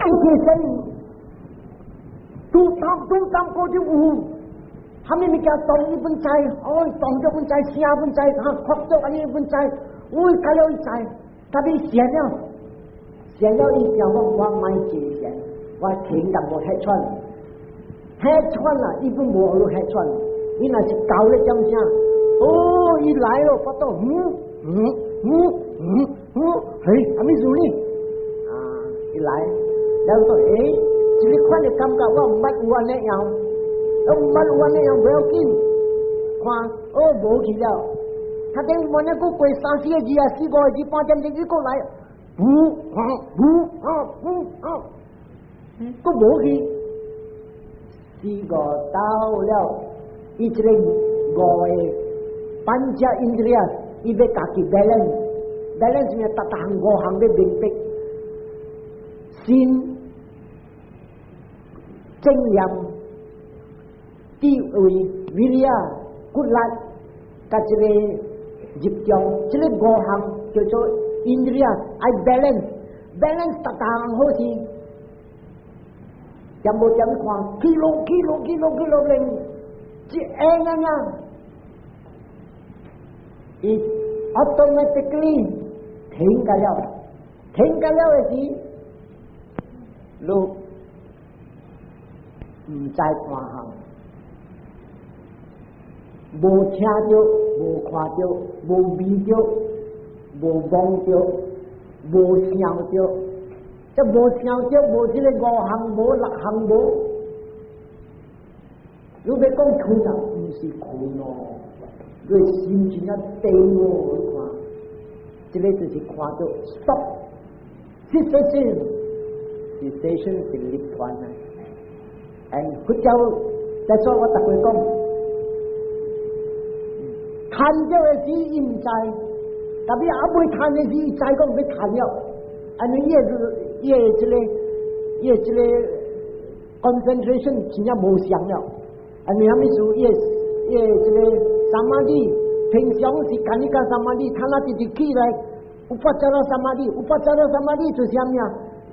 一切拄當拄當過就有，啥物物件當伊本知，哦，當咗本知，聲本知，哈，擴咗安尼本知，喂，解了伊知，特別善了，善了伊想講我莫坐禪，我停淡薄氣喘，氣喘啦，伊本無予你氣喘，伊若是搞咧點聲，哦，伊來咯，發到嗯嗯嗯嗯嗯，嘿，啥物事呢？啊，伊來，然後說，欸，這個款的感覺我毋捌有按呢樣，我毋捌有按呢樣，不要緊，看，哦，無去了，他等萬一閣過三四個字啊，四五個字，半點鐘伊閣來，呜啊呜啊呜啊，閣無去，四個到了，伊這個五個 panca indriya，伊欲家己 balance，balance 咩？逐逐項五項欲明白，心。正念、智慧、viriya、骨力，佮這個入中，這個五項叫做 indriya，愛 balance，balance 逐項好勢，點無點看，起落起落起落起落連一下爾爾，伊 automatically 停個了，停個了的時，你毋知看項，無聽著，無看著，無味著，無摸著，無想著，這無想著，無這個五項，無六項無。你欲講睏啊，毋是睏哦，你心真正定哦，你看，這個就是看到 stop，cessation，cessation 是涅槃啊。哎，佛教在說我逐回講，趁著的時伊毋知，特別猶未趁的時，伊知講欲趁了，按呢伊的伊的這個伊的這個 concentration 真正無相了，按呢啥物事？伊的伊的這個 samadhi，平常是 khanika samadhi，他那直直起來，upacara samadhi，upacara samadhi 就是啥物啊？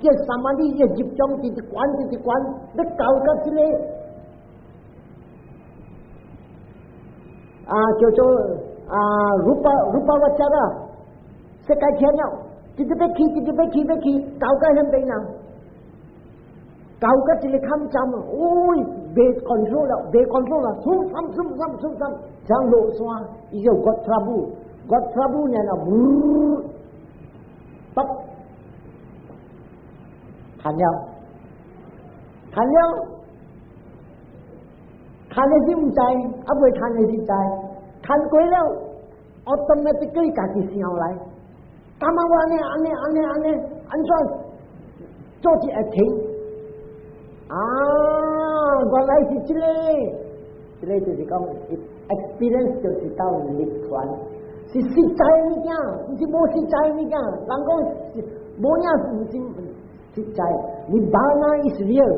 這 samadhi 伊入中直直懸直直懸，欲到到這個啊叫做啊 rupa rupavacara，色界天了，直直欲去，直直欲去，欲去，到到遐邊啊？到到這個坎站，喂，袂 control 了，袂 control 了，衝三衝三衝三，像落山，伊就 got trouble，got trouble 呢，嗚，卜。談了，談了，談的是毋知，猶未談的是知，談過了，automatically 家己想來，感覺我按呢按呢按呢按呢，按怎做一會停？啊，原來是這個，這個就是講 experience 就是到涅槃，是實在物件，毋是無實在物件。人講是無影，毋是實在，Nibbana is real。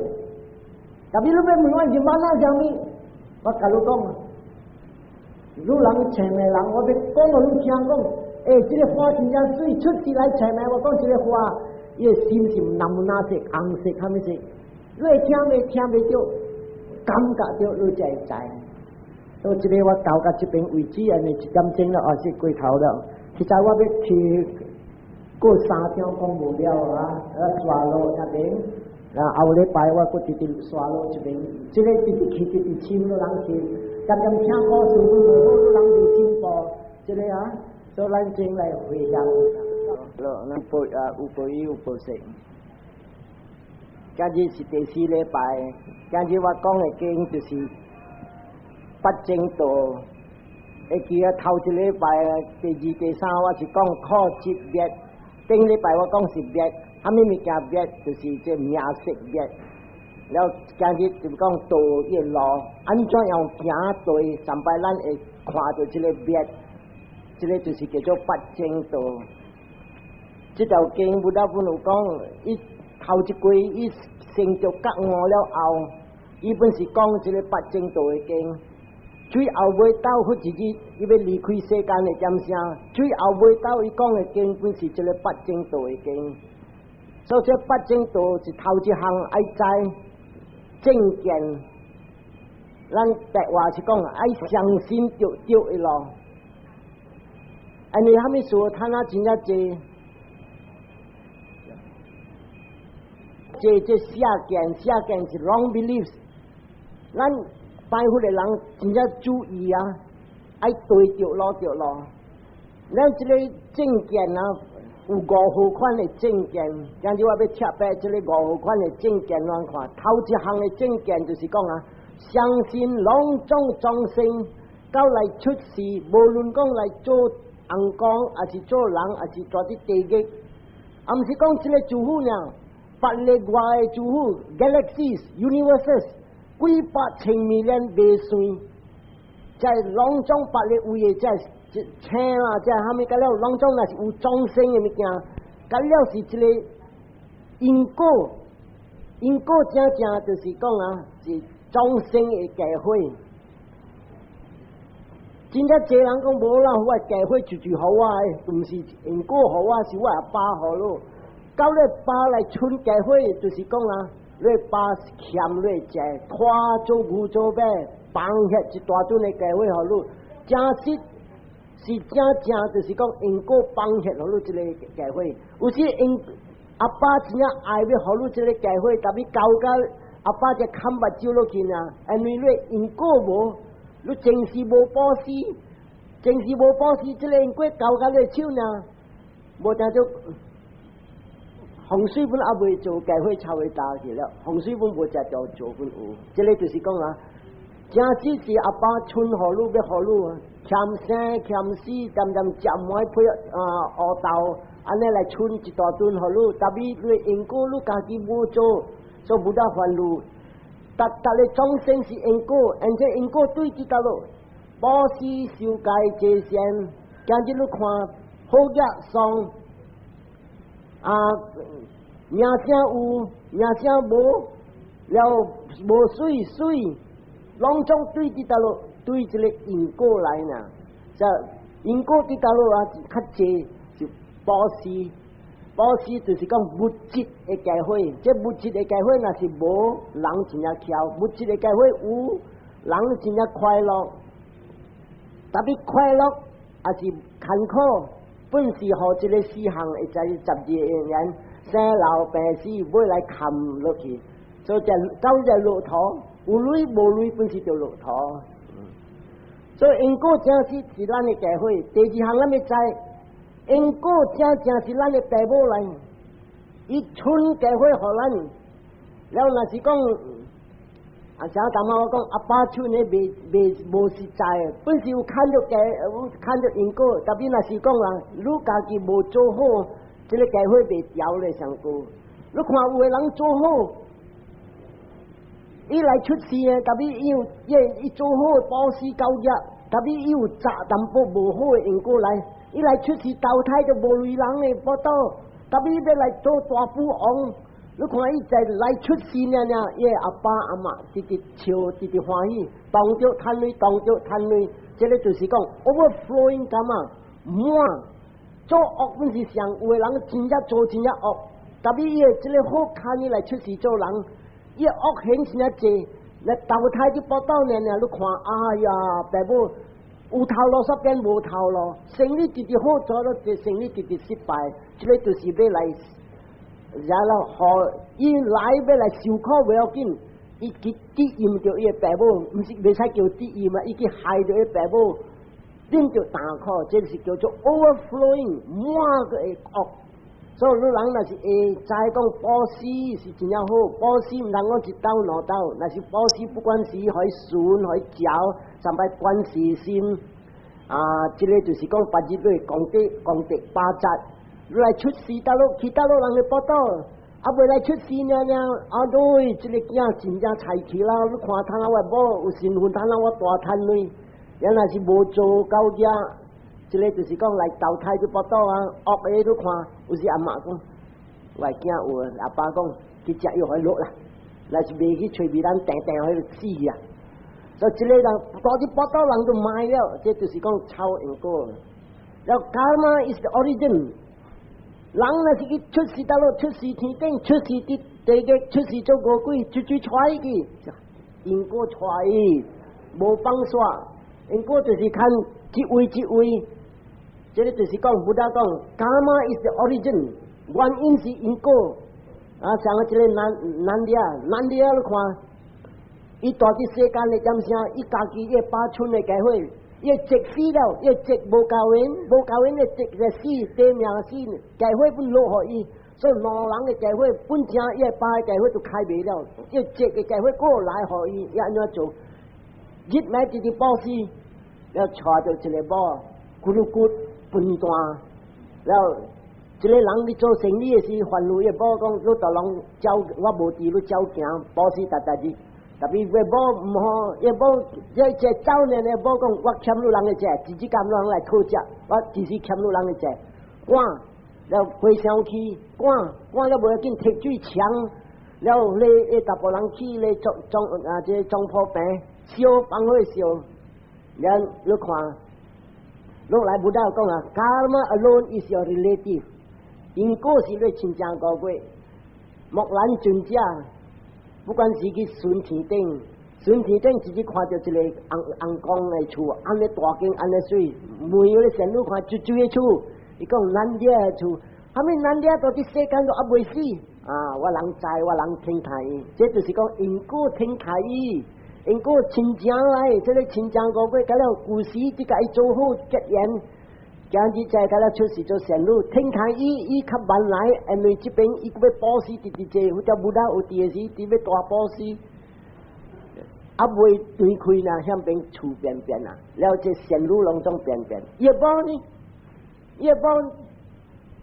特別你欲問我 Nibbana 啥物，我共你講，你人揣的人，我欲講予你聽講，欸，這個花真正媠，出世來揣的，我講這個花，伊的心是藍色、紅色，啥物色？你會聽袂聽袂著，感覺著你才會知。所以這個我到到這邊為止，按呢一點鐘了，也是過頭了。實在我欲去過三張講無了啊，啊，刷路那邊，然後後禮拜我閣直直刷路這邊，這個直直去直直深入人去，漸漸聽故事愈無好，愈人袂進步，這個啊，所以咱先來回向。咯，咱報啊有報有報說。今日是第四禮拜，今日我講的經就是八正道。會記啊，頭一禮拜第二、第三我是講苦集滅，頂禮拜我講是滅，啥物物件滅，就是這名色滅。了今日就講道一路，按怎樣行對，上擺咱會看著這個滅，這個就是叫做八正道。這條經 Buddha 本有講，伊頭一季伊成就覺悟了後，伊本是講這個八正道的經。最後尾到佛自己伊欲離開世間的點聲，最後尾到伊講的經本是這個八正道的經。所以這八正道是頭一項愛知正見，咱白話是講愛相信著對的咯。因為啥物事，趁啊真正濟，這邪見，邪見是 wrong beliefs。咱拜佛的人真正注意啊，愛對著路著路。咱這个正見啊，有五號款的正見，今日我欲特別這个五號款的正見來看，頭一項的正見就是講啊，相信攏總眾生到來出世，無論講來做尪公，抑是做人，抑是蹛佇地獄，啊，毋是講這个諸佛爾，別个外的諸佛，galaxies、universes，幾百千 million 袂算，在攏總別个位的這星啦，這蝦米甲了，攏總若是有眾生的物件，甲了是一个因果，因果正正就是講啊，是眾生的過禍。真正濟人講無啦，我過禍就是予我的，毋是因果予我，是我阿爸予咯。到你爸來剩過禍，就是講啊，你爸欠你債，拖做牛做馬，放遐一大陣的過禍予你，真實是正正就是講因果放遐予你這个過禍。有時𪜶阿爸真正愛欲予你這个過禍，但欲交甲阿爸才崁目睭落去呢，因為你因果無。你前世無布施，前世無布施，這个因果交甲你手呢，無定就風水本猶未做，過禍超會大去了。風水本無食做做本有，這个就是講啊，真實是阿爸剩予你，欲予你，欠生欠死，恬恬食糜配啊烏豆，按呢來剩一大頓予你，但欲你因果你家己無做，所以無得煩惱。逐逐个眾生是因果，而且因果對佇佗落，布施受戒濟善，今日你看好業喪啊，名聲有，名聲無，了無水水，攏總對佇佗落，對這个因果來呢。這因果佇佗落啊，較濟是布施。布施就是講物質的過禍，這物質的過禍若是無人真正巧，物質的過禍有人真正快樂，特別快樂抑是艱苦，本是予這个四項會在十二因緣生老病死欲來崁落去，所以這到這樂土有錢無錢本是著樂土。所以因果正是是咱的過禍。第二項咱欲知。因果正正是咱的爸母來，伊剩過禍予咱，了若是講，啊，像頭仔我講阿爸剩的袂袂無實在，本是有牽著過，有牽著因果，特別若是講啊，你家己無做好，這个過禍袂調咧上高。你看有的人做好，伊來出世的，特別伊有伊伊做好布施交業，特別伊有雜淡薄無好的因果來。伊來出世投胎就無類人的報道，特別欲來做大富翁，你看伊在來出世爾爾，伊的阿爸阿媽直直笑，直直歡喜，當著趁錢，當著趁錢，這个就是講 overflowing karma 滿做惡本是上有的人真正做真正惡，特別伊的這个好看伊來出世做人，伊的惡行真正濟，來投胎就報道爾爾，你看，哎呀，爸母。有頭路煞變無頭路，生意直直好做了，就生意直直失敗，這个就是欲來，然後予伊來欲來受苦袂要緊，伊去抵陰著伊的爸母，毋是袂使叫抵陰啊，伊去害著伊爸母，變著大苦，這是叫做 overflowing 滿個的惡。所以你人若是會知講布施是真正好，布施毋通講一兜兩兜，若是布施不管是予孫予鳥，三擺觀世心啊，這个就是講別日你功德功德八集，你來出世佗落去佗落人的報道，啊未來出世爾爾，啊對，這个囝真正菜氣啦！你看他我某有身份，他我大趁錢，也若是無做到遮。這个就是講來投胎就報道啊，惡的你看，有時阿媽講，我囝有阿爸講去食藥予落啦，若是袂去揣別人定定予死啊！所以這个人大啲報道人就賣了，這就是講抄因果。了 karma is the origin，人若是去出世佗落，出世天頂，出世佇地獄，出世做餓鬼，出去揣去，因果揣伊，無放煞。因果就是看這位這位，這个就是講，佛陀講，Karma is the origin，原因是因果。啊，像這个難難弟，難弟你看，伊蹛佇世間的點聲，伊家己伊八寸的家伙，伊積死了，伊積無夠緣，無夠緣的積個死，短命死，家伙本落予伊，所以兩人的家伙本正伊的爸的家伙都開袂了，伊積的家伙過來予伊，伊按怎做？日暝直直布施，了娶著一个某，咕嚕咕分段，了一个人咧做生意的時，煩惱伊某講，你逐攏走，我無佇你走行，布施逐逐日。特別伊某毋好，伊某這走呢，伊某講我欠你人的債，一日甘人來討債，我其實欠你人的債，趕了回想起，趕趕了無要緊，提水牆，了咧伊查埔人去咧裝裝啊，這個床鋪棚燒放火燒，然你看，落來佛陀講啊，Karma alone is your relative，因果是你親情五果，木蘭尊者。不管是去巡天頂，巡天頂直直看著一個紅紅光的厝，按呢大間，按呢媠，問彼个仙女看水水的厝，伊講難弟的厝，啥物難弟到佇世間都猶未死啊！我人知，我人聽待伊，這就是講因果聽待伊，因果親情來，這个親情五果，甲了舊時只共伊做好結緣。今日再甲了出世做仙女，聽待伊，伊較慢來，因為這邊伊閣欲布施，直直坐，或者無啦有佇的時，佇欲大布施，猶未斷開呢，向邊厝變變啊，了這仙女攏總變變。伊某呢？伊某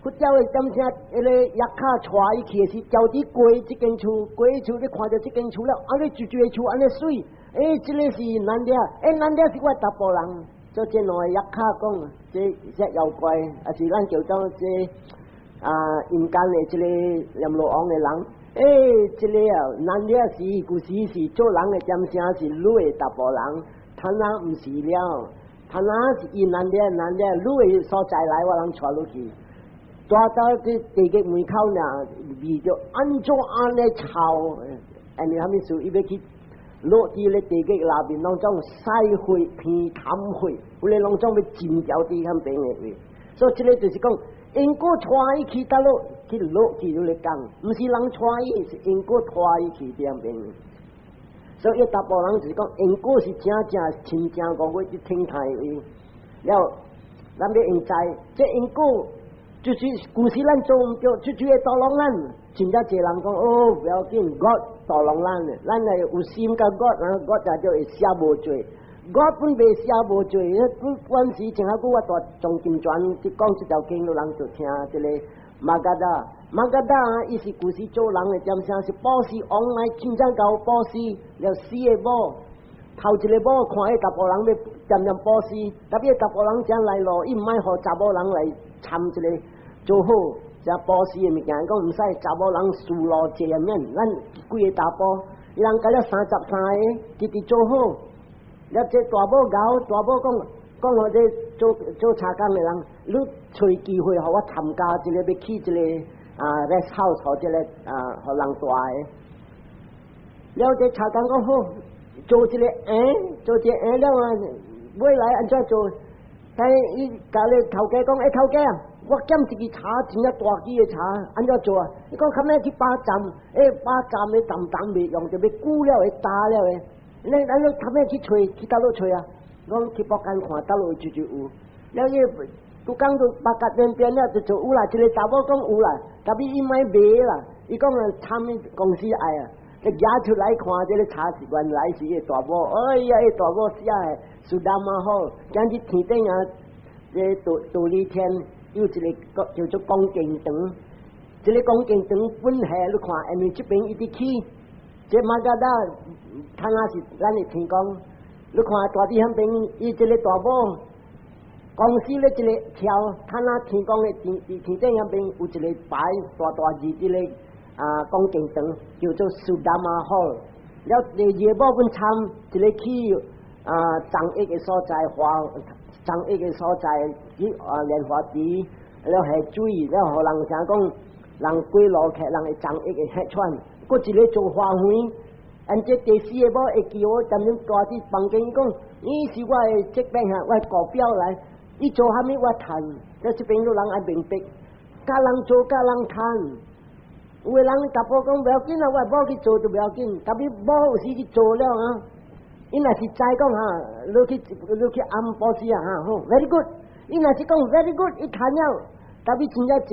佛教的點聲，彼个藥卡帶伊去的時，招佇過這間厝，過厝你看著這間厝了，按呢一一个厝按呢媠，欸，這个是難弟，欸，難弟是我查埔人。做這兩个藥卡講，這這妖怪，抑是咱叫做這啊陰間的這个閻羅王的人，欸，這个啊，難弟是舊時是做人的點聲是你的查埔人，他那毋是了，他那是伊難弟難弟，你的所在來，我通帶你去。蹛到佇地獄門口呢，味著按怎按呢臭，因為啥物事？伊欲去落佇咧地獄內面，攏總屎血鼻痰血，有咧攏總欲浸掉佇遐邊的位。所以這个就是講，因果帶伊去佗落去落去就咧講，毋是人帶伊，是因果帶伊去佇遐邊。所以查埔人就是講，因果是正正親情五果去聽待伊。了，咱欲用知，這因果就是舊時咱做毋著，就是會導弄咱。真正濟人講哦，不要緊，God 導弄咱，咱若有心佮 God，然後 God 就會寫無罪。God 本袂寫無罪，不管是前下久我蹛藏經傳，去講這條經，有人就聽這个馬嘎達，馬嘎達伊是舊時做人的點聲，是布施王來真正𠢕布施，了四个某，頭一个某看彼查埔人欲恬恬布施，特別查埔人正來路，伊毋愛予查某人來參這个做好。這布施的物件，講毋使查某人輸路坐入面，咱幾个查埔，伊人共了33個，直直做好。了這大某𠢕，大某講講予這做做茶工的人，你揣機會予我參加這个欲去這个啊 rest house，予這个啊予人蹛的。了這茶工講好，做這个欸，做這個欸了啊，未來按怎做？但伊共咧頭家講，欸頭家啊！我點一支茶，真正大支的茶，按怎做啊？伊講較尾去巴站，欸巴站的淡淡袂用，就欲久了會焦了的。你咱你較尾去揣，去佗落揣啊？講去北間看，佗落就就有。了伊拄講到巴甲邊邊了，就做有啦。一个查某講有啦，特別伊莫賣啦。伊講啊，參公司愛啊，就舉出來看，這个茶是原來是伊大某。哎呀，伊大某寫的是那麼好，今日天頂啊，這個忉利天有一个叫做講經堂，這个講經堂本下你看，因為這邊一直起，這馬嘎達，看下是咱的天講，你看蹛佇遐邊，伊這个大某公司咧一個橋，看那天講的天天頂遐邊有一个牌大大字，這个啊講經堂叫做蘇達瑪好，了第二個某本參一个去啊藏益的所在，華藏益的所在去啊蓮華池。了下水，了予人啥講，人過路客人會爭一個血喘，閣一个做花園，按這第四个某會記我踮陣蹛佇房間，伊講，伊是我的這邊哈，我的國標來，伊做啥物我趁，這邊有人愛明白，教人做教人趁，有的人查埔講無要緊啊，我某去做就無要緊，特別某有時去做了啊，伊若是知講哈，你去按布施啊哈，好，very good。伊若是講 very good，伊趁了，特別真正濟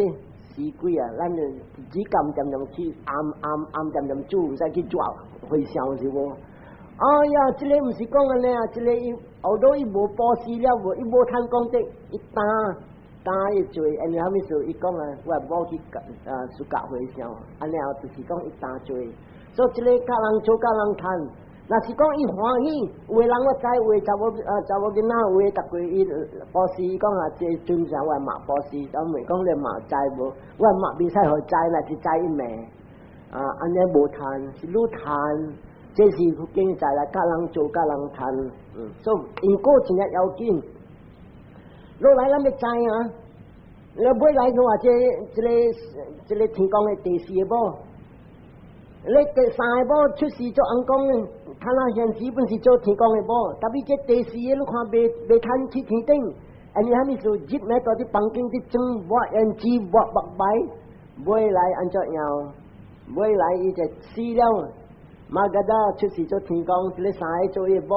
死鬼啊！咱就只甘恬恬去按按按恬恬煮，毋使去抓回想是無？哎呀，這个毋是講按呢啊，這个伊後頭伊無布施了無，伊無通講這，伊擔擔伊做，因為啥物事？伊講啊，我某去啊，出家回向，按呢後就是講伊擔罪，所以這个教人做教人趁。若是講伊歡喜，有的人我知，有的查某啊查某囡仔，有的逐個伊布施講啊，這尊上我嘛布施，我袂講你嘛知無？我嘛袂使予知，若是知伊罵啊，按呢無趁，是愈趁，這是經濟來教人做教人趁，所以因果真正要緊。落來咱欲知啊，你尾來看這這个天公的第四个某。你第三个某出世做翁公，看那現時本是做天公的某，特別這第四个你看袂袂趁去天頂，因為啥物事？入來蹛佇房間佇裝抹胭脂抹目眉，尾來按怎樣？尾來伊就死了。馬格達出世做天公，這个三个做伊某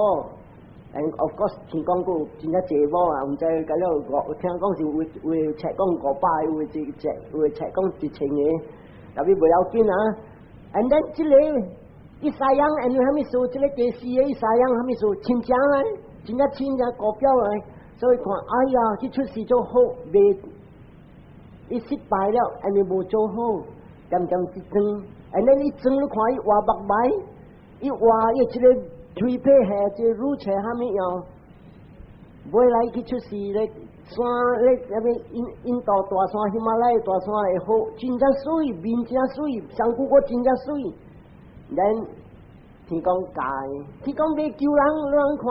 ，and of course 天公閣有真正濟某啊，毋知甲了五，聽講是有有冊講500个，有一隻有冊講1000個，特別無要緊啊。And then 這个伊三樣，因為啥物事？這个第四个伊三樣啥物事？親情來，真正親情高標來，所以看，哎呀，去出世做好，袂，伊失敗了，因為無做好，漸漸一裝，and then 伊裝你看伊畫目眉，伊畫伊這个腿皮下這個乳車啥物樣，尾來去出世咧山咧，啥物印度大山、喜馬拉雅大山會好，真正媠，面真媠，身軀閣真正媠。咱天公教，天公欲救人，你看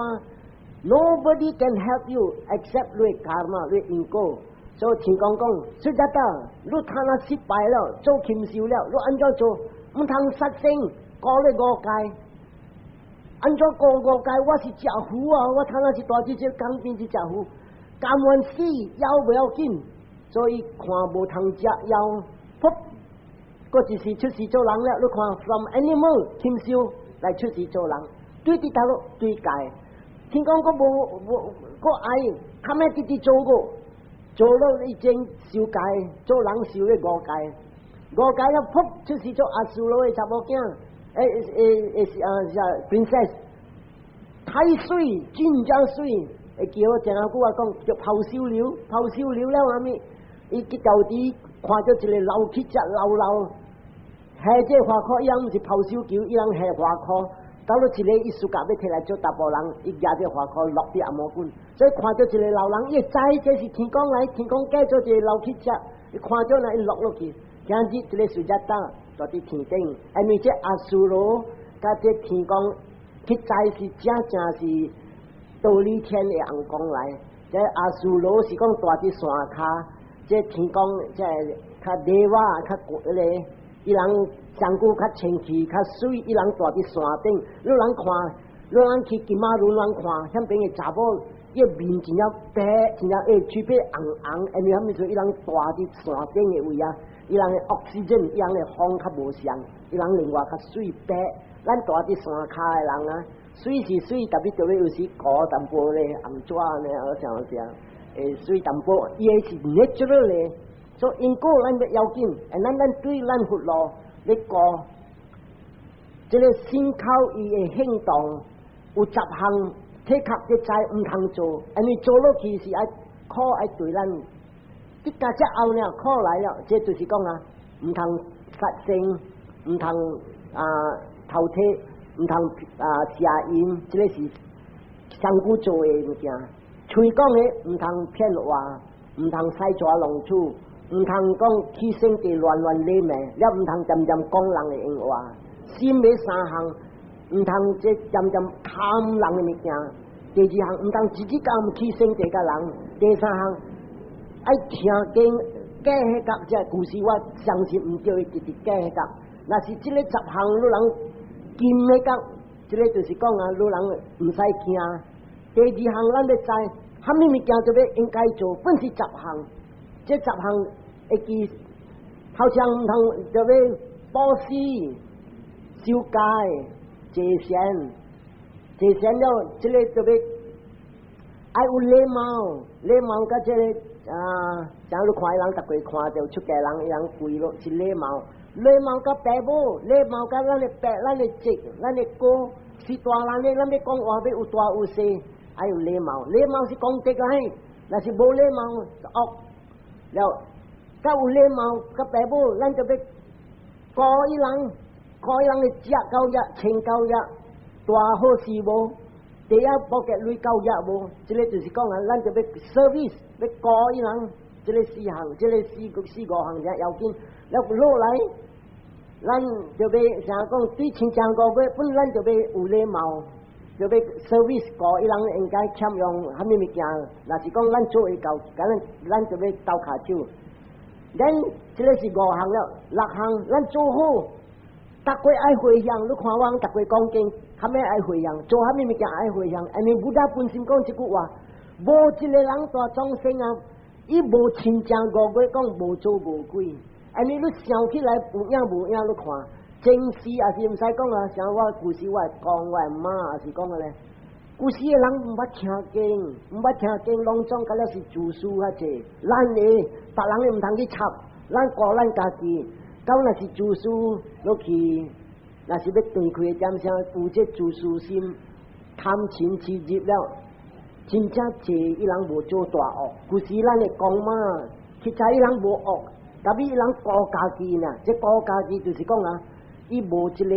，Nobody can help you except 你 karma，你因果。所以天公講，出一得，你貪啊失敗了，做禽獸了，你按怎做？毋通殺生，過你五戒。按怎過五戒？我是食魚啊！我貪啊是大隻隻江邊是食魚，甘願死枵無要緊，所以看無通食枵，噗，閣一時出世做人了。你看，from animal 禽獸來出世做人，對佇佗落對界，聽講閣無無閣愛，較咩直直做過，做了已經受戒，做人受咧五戒，五戒了噗出世做阿蘇羅的查某囝，欸欸欸啊是 princess，太媠，真正媠，會叫我前下久我講叫拋繡球，拋繡球了啥物？伊去到底看著一个老乞食老老，下這花箍，伊人毋是拋繡球，伊人下花箍。到了一个伊暑假欲提來做查埔人，伊舉這花箍落佇紅毛滾，所以看著一个老人，伊會知這是天公來，天公假做一个老乞食，伊看著呢，伊落落去，今日這个暑假到，蹛佇天頂，因為這阿修羅佮這天公去知是正正是忉利天的翁公來，這阿修羅是講蹛佇山跤，這天公這較禮瓦較迄个，伊人身軀較清氣較媠，伊人蹛佇山頂，你人看，你人去金馬崙人看，遐邊的查某，伊面真正白，真正會喙皮紅紅，因為啥物事？伊人蹛佇山頂的位啊，伊人的 oxygen，伊人的風較無相，伊人另外較媠白。咱蹛佇山跤的人啊，媠是媠，特別就要有時糊淡薄咧，紅紙呢，好像啥，會媠淡薄，伊的是 natural 的，所以因果咱欲要緊，咱對咱佛路咧顧，這个身口意的行動有十項，體確的知毋通做，因為做落去是愛苦愛對咱，你加這後呢苦來了，這就是講啊，毋通殺生，毋通啊偷竊，毋通啊邪淫，這个是上古做的物件。喙講的毋通騙話，毋通使蛇弄鼠，毋通講起性地亂亂咧罵，了毋通恬恬講人的閒話。心的三項，毋通這恬恬貪人的物件。第二項，毋通自己講起性地共人。第三項，愛聽經改彼個，這故事我相信毋對，直直改彼個。若是這個十項你人金彼個，這個就是講啊，你人毋使驚。第二項咱欲知，啥物物件就欲應該做，本是十項，這十項會記，頭前毋通就欲布施、守戒、坐禪、坐禪了，這個就欲愛有禮貌，禮貌佮這個啊，像你看伊人逐過看著出家人，伊人跪落是禮貌，禮貌佮爸母，禮貌佮咱的爸、咱的侄、咱的哥，是大人的，咱欲講話欲有大有細，愛有禮貌，禮貌是功德來，若是無禮貌就惡了。佮有禮貌佮爸母，咱就欲顧伊人，顧伊人的食夠額、穿夠額，大好勢無？第一無給鐳夠額無？這個就是講啊，咱就欲 service，欲顧伊人，這個四項，這個四個四五項才要緊。了落來，咱就欲啥講對親情五月，本咱就欲有禮貌，就欲 service 顧伊人應該欠用啥物物件。若是講咱做會到，咱咱就欲鬥跤手。咱這個是五項了，六項咱做好，逐個愛回向。你看我逐個講經，啥物愛回向，做啥物物件愛回向。因為 Buddha 本身講這句話，無一個人大眾生啊，伊無親情五月講無做餓鬼。因為你想起來有影無影，你看，前世也是毋使講啊，像我舊時我講我媽也是講個咧，舊時的人毋捌聽經，毋捌聽經，攏總敢若是自私較濟。咱的別人的毋通去插，咱顧咱家己。到若是自私落去，若是欲斷開點聲，有這自私心、貪嗔痴入了，真正濟伊人無做大惡。舊時咱的公媽，其實伊人無惡，特別伊人顧家己呢。這顧家己就是講啊，伊無這個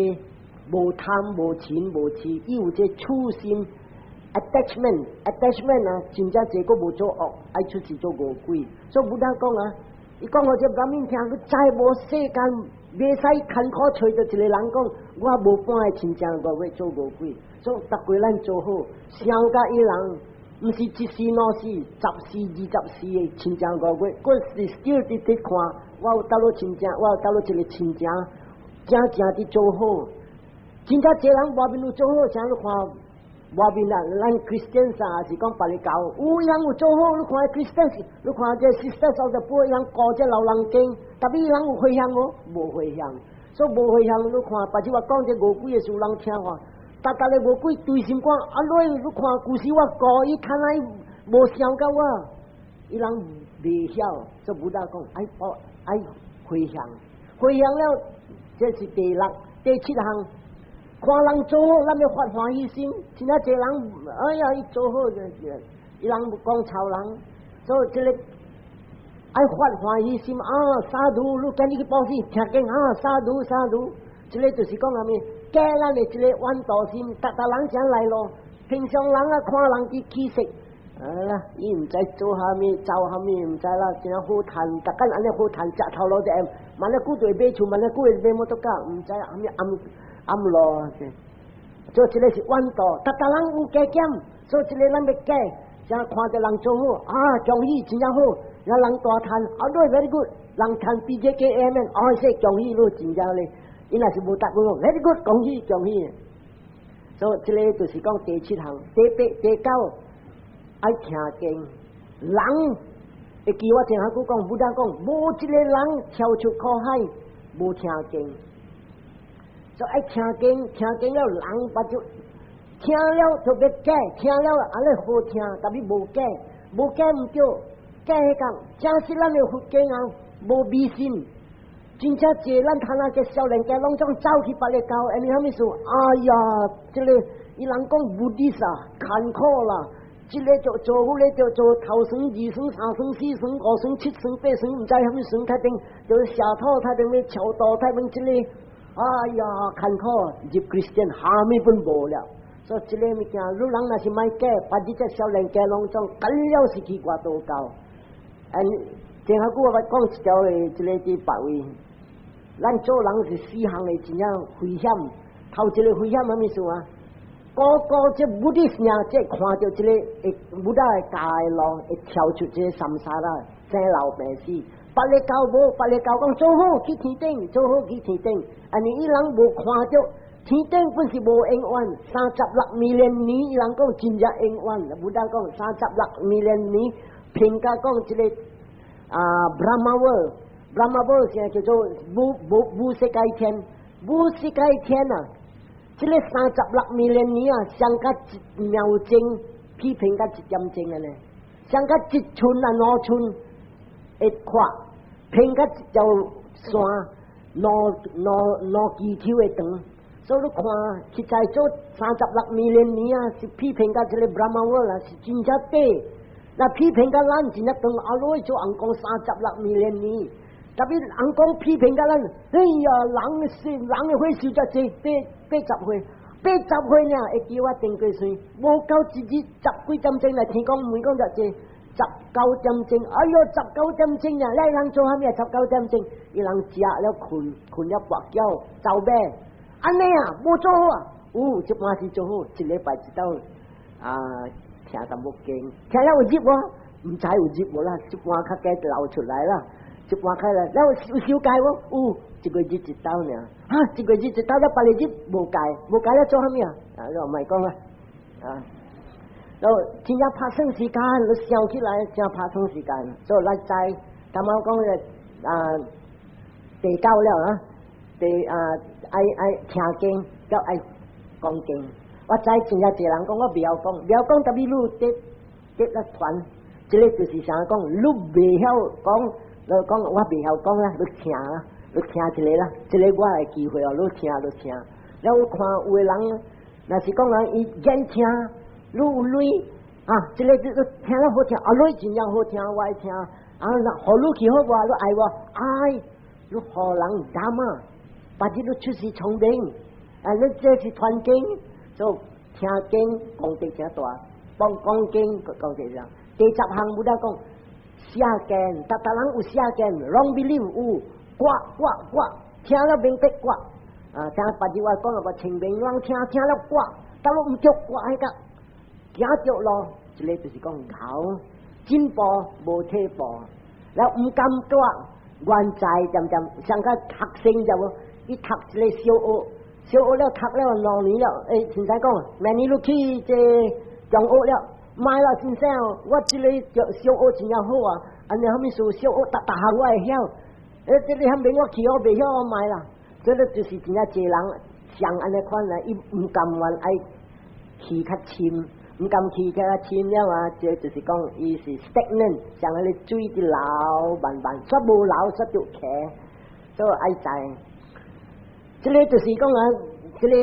無貪無嗔無痴，伊有這處心 attachment，attachment 啊，真正濟閣無做惡，愛出世做餓鬼。所以 Buddha 講啊，伊講予這人民聽，你再無世間袂使艱苦揣著一個人講，我無半个親情五月做餓鬼。所以逐個咱做好，想佮伊人，毋是一世兩世、十世二十世的親情五月，我是 still 佇佇看，我有倒落親情，我有倒落一個親情，正正佇做好。真正這人外面有做好，像你看外面啊，咱 Christian 啊，是講別个教，有人有做好，你看 Christian，你看這 Sisters of the Poor，人顧這老人家，特別伊人有回向無？無回向，所以無回向，你看，別是我講這餓鬼的事，人聽話。逐逐个餓鬼對心肝，啊，你你看，舊時我顧伊，看來無想到我，伊人袂曉，所以 Buddha 講愛愛回向，回向了，這是第六、第七項。看人做好，咱欲發歡喜心。真正濟人，哎呀，伊做好就是，伊人講臭人，所以這個愛發歡喜心啊！Sadhu，你今日去布施，聽見啊，sadhu sadhu，這個就是講啥物？改咱的這個怨妒心，逐逐人正來咯。平常人啊，看人去起色，啊啦，伊毋知做啥物，走啥物，毋知啦，真好趁，逐工按呢好趁，食頭路就會，萬一久就會買厝，萬一久會買摩托車，毋知啥物暗暗路。做這個是怨妒，逐逐人有加減，所以這個咱欲改，像看著人做好，啊，恭喜真正好，然後人大趁，啊，你 very good，人趁 BJKM，哦，說恭喜你真正咧。伊若是無答我，very good，恭喜恭喜。所以這個就是講第七項、第八、第九，愛聽經。人會記我聽下句講，Buddha 講，無一個人跳出苦海無聽經。所以愛聽經，聽經了人把就聽了就欲改，聽了按呢好聽，特別無改，無改毋對，改彼講，正是咱的佛經啊，無迷信。真正濟咱睇那個少年家攏總走去別个教，因為啥物事？哎呀，這個伊人講 Buddhist 啊，艱苦啦，這個就做，彼個就做頭生、二生、三生、四生、五生、七生、八生，毋知啥物生，太頂就是下土，太頂欲超度，太頂這個，哎呀，艱苦，入 Christian 蝦米本無了。所以這個物件，汝人若是莫改，別日這少年家攏總，緊了是去外道教。嗯，前下久我捌講一條的，這個佇別位。咱做人是四項的真正危險，頭一個危險啥物事啊？個個這 Buddhist 爾，這看著這個會 Buddha 的教的路，會跳出這個 samsara。生老病死。別个教無，別个教講做好去天頂，做好去天頂。按呢伊人無看著天頂本是無永遠，36 million 年，伊人講真正永遠。Buddha 講三十六 million 年，評價講這個啊，Brahma world，Brahma world 現在叫做無無無色界天，無色界天啊！這個三十六 million 年啊，相隔一秒鐘，批評甲一點鐘按呢，相隔一寸啊兩寸會闊。平甲一條線，兩兩兩支手的長，所以你看，實在做三十六 million 年啊，是批評甲這個 Brahma world 啊，是真正短。那批評甲咱真正長，阿羅做尪公三十六 million 年，特別尪公批評甲咱，哎呀，人是人的歲數才濟八八十歲，八十歲爾會記我頂過歲，無夠一日十幾點鐘來聽講問講遮濟。十九點鐘，哎喲，十九點鐘啊！你人做啥物啊？十九點鐘，伊人食了睏，睏了跋覺，走咩？按呢啊，無做好啊？有，這擺是做好，一禮拜一頓啊，聽淡薄經，聽了有入無？毋知有入無啦，這擺較加流出來啦，這擺開來，了有修改無？有，一個月一頓爾，哈，一個月一頓了，別個日無改，無改了做啥物啊？啊，你莫講啦，啊。然後真正拍算時間，你想起來真拍算時間。所以來知，頭仔講的啊，第九了啊，第啊愛愛聽經，佮愛講經。我知真正濟人講我袂曉講，袂曉講，特別你得得一團，這個就是啥講，你袂曉講，你講我袂曉講啦，你聽啦，你聽一個啦，這個我的機會哦，你聽你聽。了我看有的人，若是講人伊願聽。你有鐳啊，這個這個聽了好聽，啊，鐳真正好聽，我愛聽。啊，那予你去好無？你愛無？愛，你予人 Dhamma，別日你出世聰明，啊，你這是傳經，所以聽經功德誠大，幫講經功德這樣。第十項 Buddha 講邪見，逐逐人有邪見，wrong belief 有，掛掛掛，聽了明白掛。啊，聽別日我講了個清明，人聽聽了掛，但攏毋著掛彼個。行著路，這個就是講𠢕進步無退步，了毋甘斷，原在漸漸像個學生知無？伊讀一個小學，小學了讀了兩年了，欸，凊彩講，明年你去這中學了，莫啦，先生，我這個小學真正好啊，按呢啥物事小學逐逐項我會曉，欸，這個遐免我去我袂曉我莫啦，這個就是真正濟人像按呢款來，伊毋甘願愛去較深。毋甘去較深了啊！這就是講，伊是 stagnant，像彼個水佇流慢慢，煞無流煞著徛，所以愛知。這個就是講啊，這個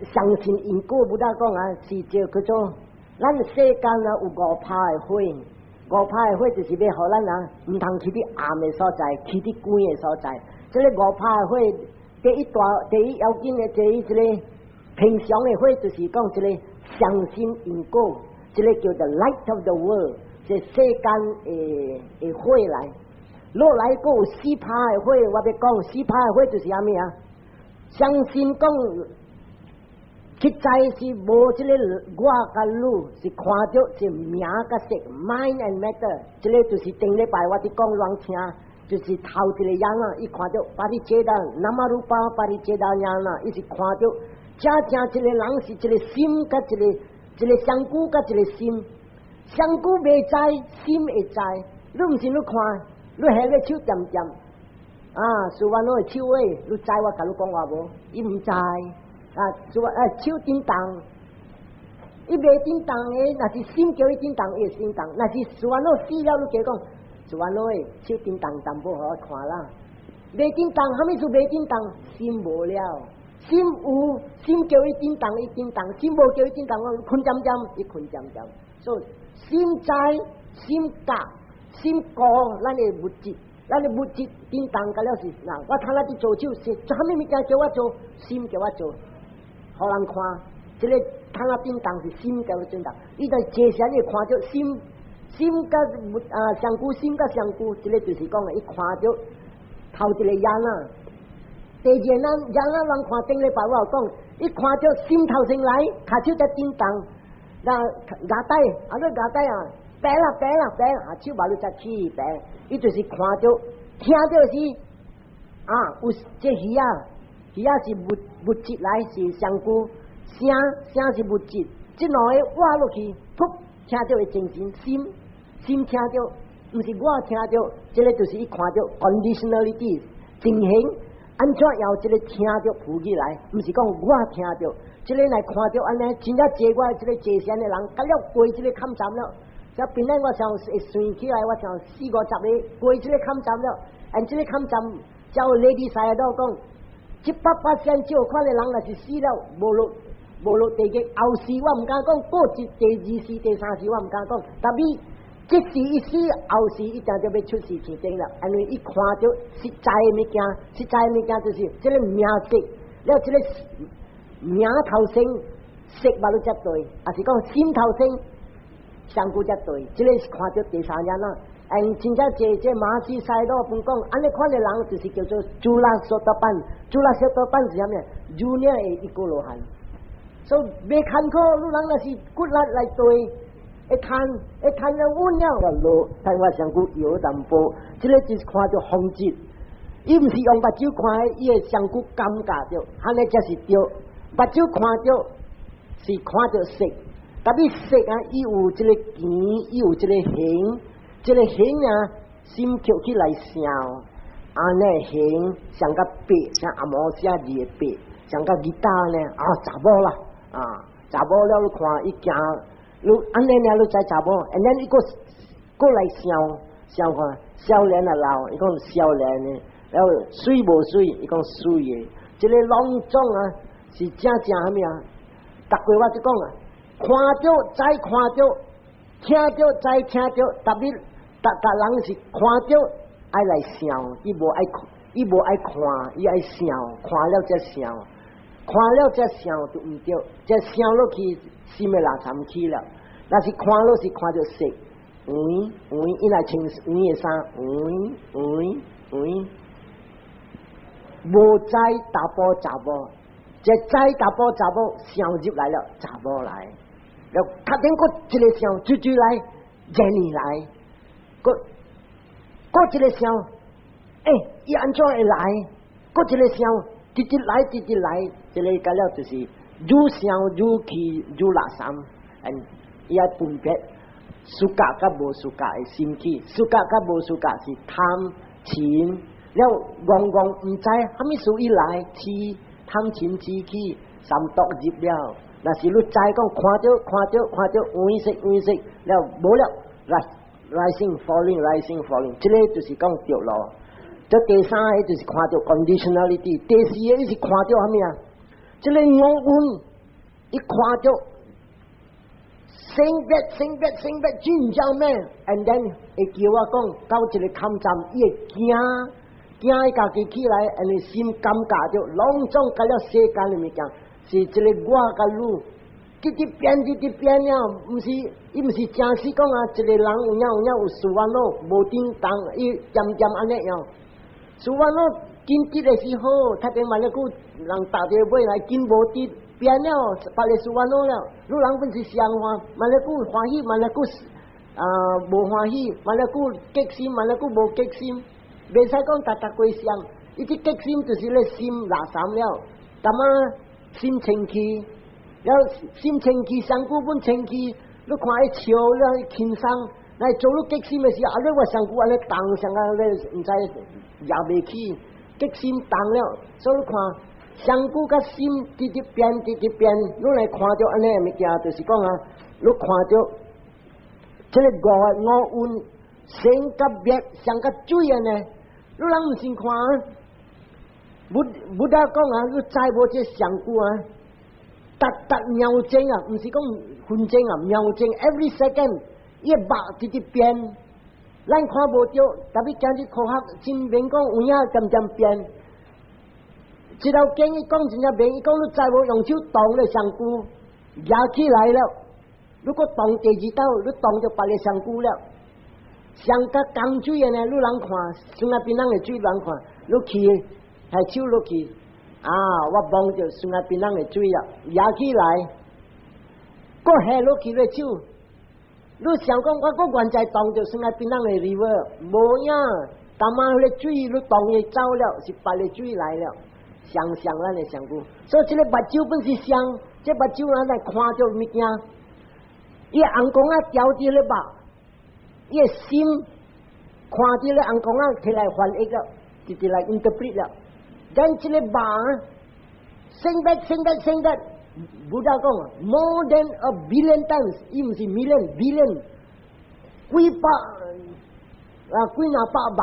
相信因果，Buddha 講啊，是就叫做咱世間啊有五拍的火，五拍的火就是欲予咱啊，毋通去佇暗的所在，去佇光的所在。這個五拍的火，第一大、第一要緊的，第一這個平常的火，就是講這個。相信因果，這個叫做 light of the world，是世間的的火來。落來閣有四拍的火，我欲講四拍的火就是啥物啊？相信講，實在是無這個我佮你，是看著是名佮色，mind and matter。這個就是頂禮拜我佇講攏聽，就是頭一個樣啊，伊看著 pariccheda namarupa pariccheda ñana，伊是看著。真正一個人是一個心，佮一個一個身軀，佮一個心，身軀袂知，心會知。你毋信你看，你下個手掂掂，啊，蘇萬攞的手尾，你知我共你講話無？伊毋知，啊，蘇萬手震動，伊袂震動的，若是心叫伊震動，伊會震動；若是蘇萬攞死了，你加講，蘇萬攞的手震動淡薄，予我看啦。袂震動，啥物事袂震動？心無了。心有，心叫伊震動，伊震動；心無叫伊震動，我睏針針，伊睏針針。所以心知、心覺、心顧咱的物質，咱的物質震動甲了是，嗱，我睇咱佇做手是，啥物物件叫我做，心叫我做，予人看，這個睇咱震動是心叫我震動，伊在坐禪伊看著心，心佮物啊，身軀心佮身軀，這個就是講的，伊看著頭一個眼啊。第二咱人啊，人看頂禮拜我有講，伊看著心頭先來，跤手才震動，那牙帶啊，你牙帶啊，白啦白啦白啦，手馬你才起白，伊就是看著聽著是啊，有這魚仔，魚仔是物質來是身軀，聲聲是物質，這兩個挖落去，噗，聽著會精神心心聽著，毋是我聽著，這個就是伊看著 conditionality 情形，按怎樣這個聽著浮起來，毋是講我聽著，這個來看著按呢，真正坐我這個坐禪的人，甲了過這個坎站了。這本來我想會算起來，我想四五十個過這個坎站了，按這個坎站，照 Ledi Sayadaw 講，100%照款的人若是死了，無落無落地獄，後世我毋敢講，過一第二世、第三世我毋敢講，但是這世一死，後世一定就欲出世天頂了，因為伊看著實在的物件，實在的物件就是這個名色，了這個名頭先色嘛都才對，抑是講心頭先。上古才對，這個是看著第三眼啦。嗯，真正這這馬來西亞本講，按呢款的人就是叫做主拉索多班，主拉索多班是啥物？Junior 的一個羅漢。所以袂艱苦，你人若是骨力來對，會趁會趁了穩了落，但我上古搖淡薄，這個就是看著風質。伊毋是用目睭看的，伊會上古感覺著，按呢才是對。目睭看著是看著色。特別色啊，伊有這個形，伊有這個形，這個形啊，心跳起來想，按呢形像個白，像阿毛寫字的白，像個吉他呢，啊，查某啦，啊，查某了你看伊行，你按呢爾你知查某，and then 伊閣閣來想，想看少年啊老，伊講少年的，了媠無媠，伊講媠的，這個攏總啊是正正啥物啊？逐過我就講啊。看著再看著，聽著再聽著，特別逐逐人是看著愛來想，伊無愛伊無愛看，伊愛想，看了才想，看了才想就毋對，這想落去心的垃圾去了。若是看落是看著色，黃黃，伊來穿黃的衫，黃黃黃，無知查埔查某，這知查埔查某想入來了，查某來。了，較頂閣一個想，追追來，熱你來，閣閣一個想，欸，伊按怎會來？閣一個想，直直來，直直來，這個甲了就是愈想愈去愈垃圾，嗯，伊愛分別 suka 佮無 suka 的心起，suka 佮無 suka 是貪嗔，了戇戇毋知蝦米事伊來，痴貪嗔痴起三毒入了。若是你知講看著看著看著黃色黃色，了無了，rising falling rising falling，這個就是講著咯。這第三個就是看著 conditionality，第四個是看著蝦米啊？這個五蘊伊看著生滅生滅生滅真正咩？and then 會叫我講到一個坎站，伊會驚驚伊家己起來，因為心感覺著攏總佮了世間的物件。是一個我佮你，直直變直直變了，毋是伊毋是正式講啊，一個人有影有影有四煩惱，無頂動，伊漸漸按呢樣。四煩惱緊得的是好，較頂萬一久人踏佇尾來緊無得變了，別個四煩惱了。你人本是相反，萬一久歡喜，萬一久啊無歡喜，萬一久激心，萬一久無激心，袂使講逐逐過相。伊這激心就是咧心垃圾了，咁啊。心清氣，了心清氣，身軀本清氣，你看伊笑了輕鬆，來做你激心的時候，啊你我身軀按呢動，像啊咧毋知壓袂起，激心動了，所以你看身軀佮心直直變，直直變，你來看著按呢物件，就是講啊，你看著這個五五蘊生佮滅，像佮水按呢，你人毋信看。Buddha 講啊，你知無這上古啊？逐逐秒鐘啊，毋是講分鐘啊，秒鐘，every second，伊個目直直變，咱看無著，特別今日科學真明講有影漸漸變。這條經伊講真正明，伊講你知無用手動咧身軀，舉起來了，如果動第二道，你動著別个身軀了。上較江水的呢，你人看，像那邊人的水人看，你去。下手落去，啊！我摸著孫仔邊人的水啊，舉起來，閣下落去咧手，你想講我閣原在當著 Sungai Pinang 的 river，無影，淡仔彼个水你當伊走了，是別个水來了，想想咱的想過，所以這个目睭本是想，這目睭咱來看著物件，伊紅光仔牢佇咧目，伊的心看著咧紅光仔提來翻譯了，直直來 interpret 了，咱這个目生得生得生得，Buddha 講 more than a billion times，伊毋是 million billion，幾百啊幾若百萬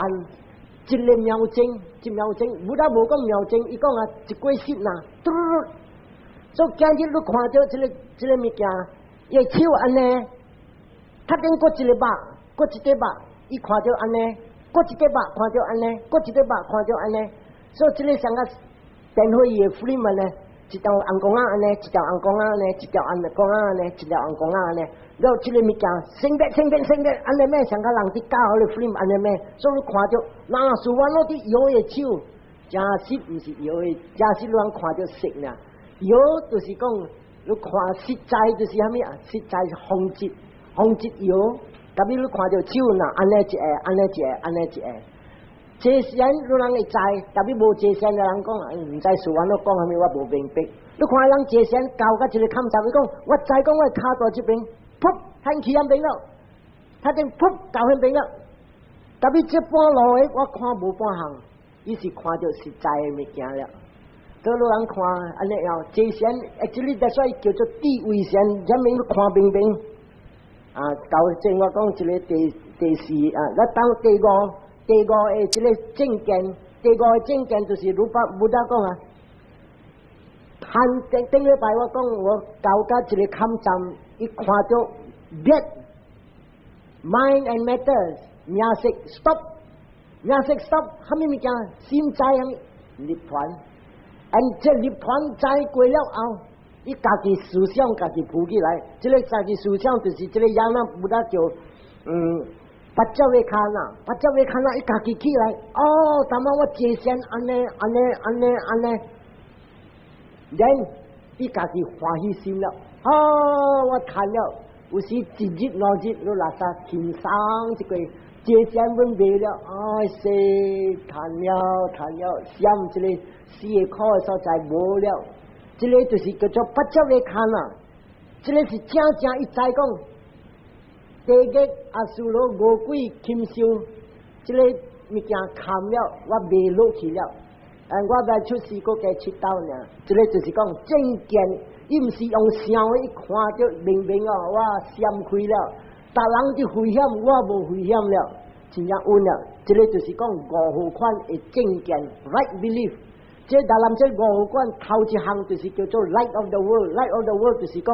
一个秒鐘，一秒鐘，Buddha 無講秒鐘，伊講啊一過剎那，嘟嘟，所以今日你看著這个物件，伊手按呢，較頂閣一个目，閣一個目，伊看著按呢，閣一個目看著按呢，閣一個目看著按呢，所以這个像個電火伊的 film 呢，一條紅光仔按呢，一條紅光仔按呢，一條紅光仔按呢，一條紅光仔按呢，然後這个物件升得升得升得，按呢咩像個人佇教彼个 film 按呢咩，所以你看著，若是我攞佇搖的手，真實毋是搖的，真實你通看著色呢，搖就是講你看實在就是啥物啊？實在是風質，風質搖，特別你看著手若按呢一下，按呢一下，按呢一下。這時你人會知，特別無這線的人講，毋知事安怎講啥物，我無明白。你看人這線交甲一个坎站，伊講我知講我跤蹛這邊，噗，掀去遐邊了，他頂噗到彼邊了。特別這半路的我看無半項，伊是看著實在的物件了。所以你人看按呢樣，這線actually 所以叫做智慧線，啥物你看明明。啊，舊正我講一个第四啊，咱當第五。第五个這个正見，第五个正見就是如法 Buddha 講啊，限頂頂禮拜我講我到甲一个坎站，伊看著滅 mind and matter 名色 stop，名色 stop，啥物物件？心知影涅槃，and 這涅槃知過了後，伊家己思想家己浮起來，這个家己思想就是這个樣仔，Buddha 叫paccavekkhana，paccavekkhana，伊家己起來，哦，淡仔我這先按呢按呢按呢按呢，然伊家己歡喜心了，哦，我談了，有時一日兩日都垃圾輕鬆一個，這先阮袂了，哎，說談了談了，想這個死的苦的所在無了，這个就是叫做 paccavekkhana，這个是正正伊知講。地獄阿修羅餓鬼禽獸，這个物件砍了，我袂落去了。我欲出世閣加七道爾。這个就是講正見，伊毋是用想的，伊看著明明哦，我閃開了。逐人佇危險，我無危險了，真正穩了。這个就是講五號款的正見，right belief。這大南這五號款頭一項就是叫做 light of the world，light of the world 就是講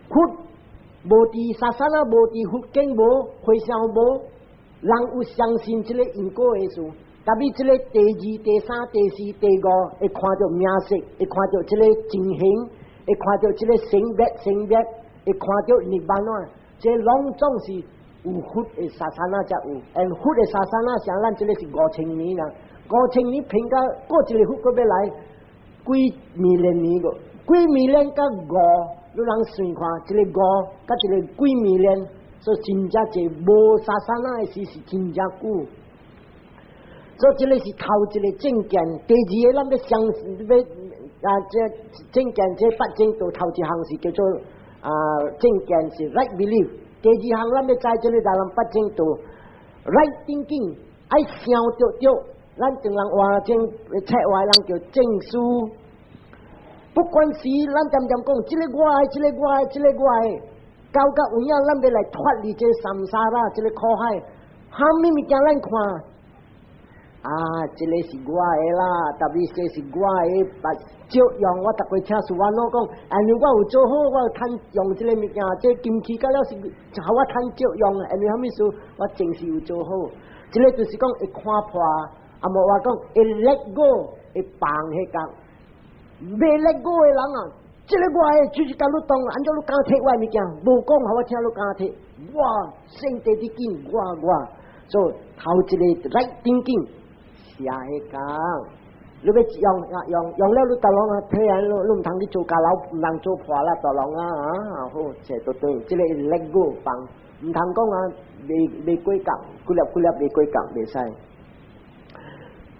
佛。無佇 sasana，無佇佛經無，回向無，人有相信這个因果的事。特別這个第二、第三、第四、第五，會看著名色，會看著這个情形，會看著這个生滅生滅，會看著涅槃啊！這攏總是有佛的 sasana 才有，and 佛的 sasana 像咱這个是5000年啦，5000年平到過一个佛閣欲來幾 million 年個，幾 million 佮五。你人算看，一个五，佮一个幾 million，所以真正濟無 sasana 的時是真正久。所以這个是頭一个正見，第二个咱欲相信欲啊，這正見這八正道頭一項是叫做啊正見是 right belief，第二項咱欲知這个大人八正道 right thinking，愛想著對，咱中人話正冊話人叫正思。不管是咱恬恬講，這个我的，這个我的，這个我的，到到有影咱欲來脫離這 samsara，這个苦海，啥物物件咱看，啊，這个是我的啦，特別這是我的，把照用我逐擺聽 Suwano 講，按呢我有做好，我有趁用這个物件，這金器到了是，予我趁照用，因為啥物事？我前世有做好，這个就是講會看破，啊無話講會 let go，會放彼個。袂 let go 的人啊，這个我的就是共你當，按怎你敢提我的物件？無講，予我聽你敢提，我先第一緊，我我，所以頭一个 right thinking 寫彼講，你欲用用用了，你逐攏啊，退啊，你你毋通去做家老，毋通做破啦，逐攏啊啊好，這都對，這個 let go 放，毋通講啊，未未過覺，幾粒幾粒未過覺袂使。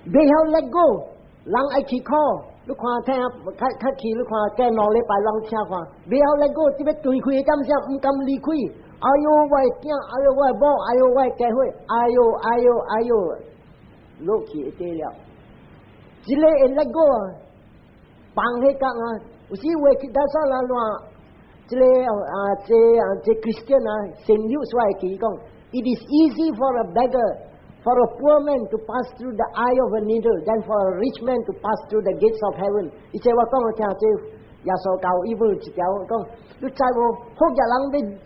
袂曉 let go，人愛去苦，你看聽較較去，你看過2禮拜攏聽看，袂曉 let go，這欲斷開的點聲，毋甘離開。哎喲，我的囝，哎喲，我的某，哎喲，我的家伙，哎喲，哎喲，哎喲，落去會對了。這個會 let go 啊，放彼角啊，有時話其他啥啦亂，這個啊，這啊這 Christian 啊，聖友所會記講，It is easy for a beggar, for a poor man to pass through the eye of a needle than for a rich man to pass through the gates of heaven。伊這我講予聽，這耶穌教伊本有一條講，你知無？好額人欲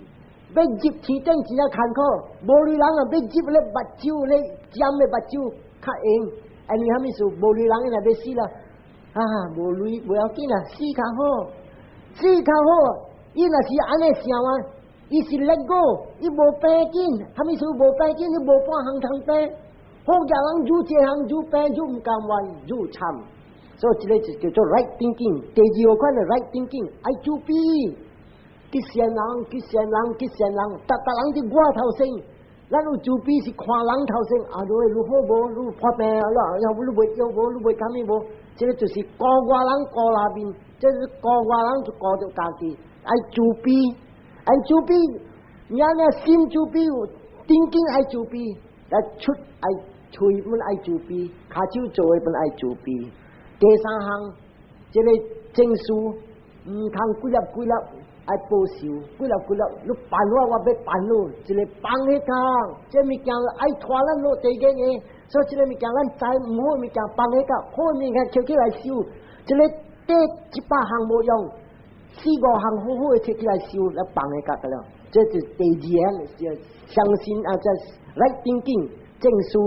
欲入天頂真正艱苦，無錢人啊欲入咧目睭咧針的目睭較容。因為啥物事？無錢人伊若欲死啦，啊，無錢無要緊啦，死較好，死較好。伊若是按呢想啊，伊是 let go，伊無病緊，啥物事無病緊？伊無半項通病。好額人愈這項愈病愈毋甘願愈慘，所以這個就叫做 right thinking。第二個款的 right thinking，愛慈悲，去善人，去善人，去善人，逐逐人佇我頭先。咱有慈悲是看人頭先，啊，你你好無？你破病啊？你你袂曉無？你袂啥物無？這個就是顧外人顧內面，這是顧外人就顧著家己，愛慈悲，愛慈悲，你按呢心慈悲，thinking 愛慈悲，來出愛喙本愛慈悲，跤手做的本愛慈悲。第三項，這個正事毋通幾粒幾粒。愛報仇，幾粒幾粒，你辦我，我欲辦你，一個放彼工，這物件愛拖咱落地獄的，所以這個物件咱知毋好物件放彼工，好物件抾起來修，這個第100項無用，四五項好好的摕起來修，來放彼工得了。這是第二項，相信啊，這 right thinking 正思。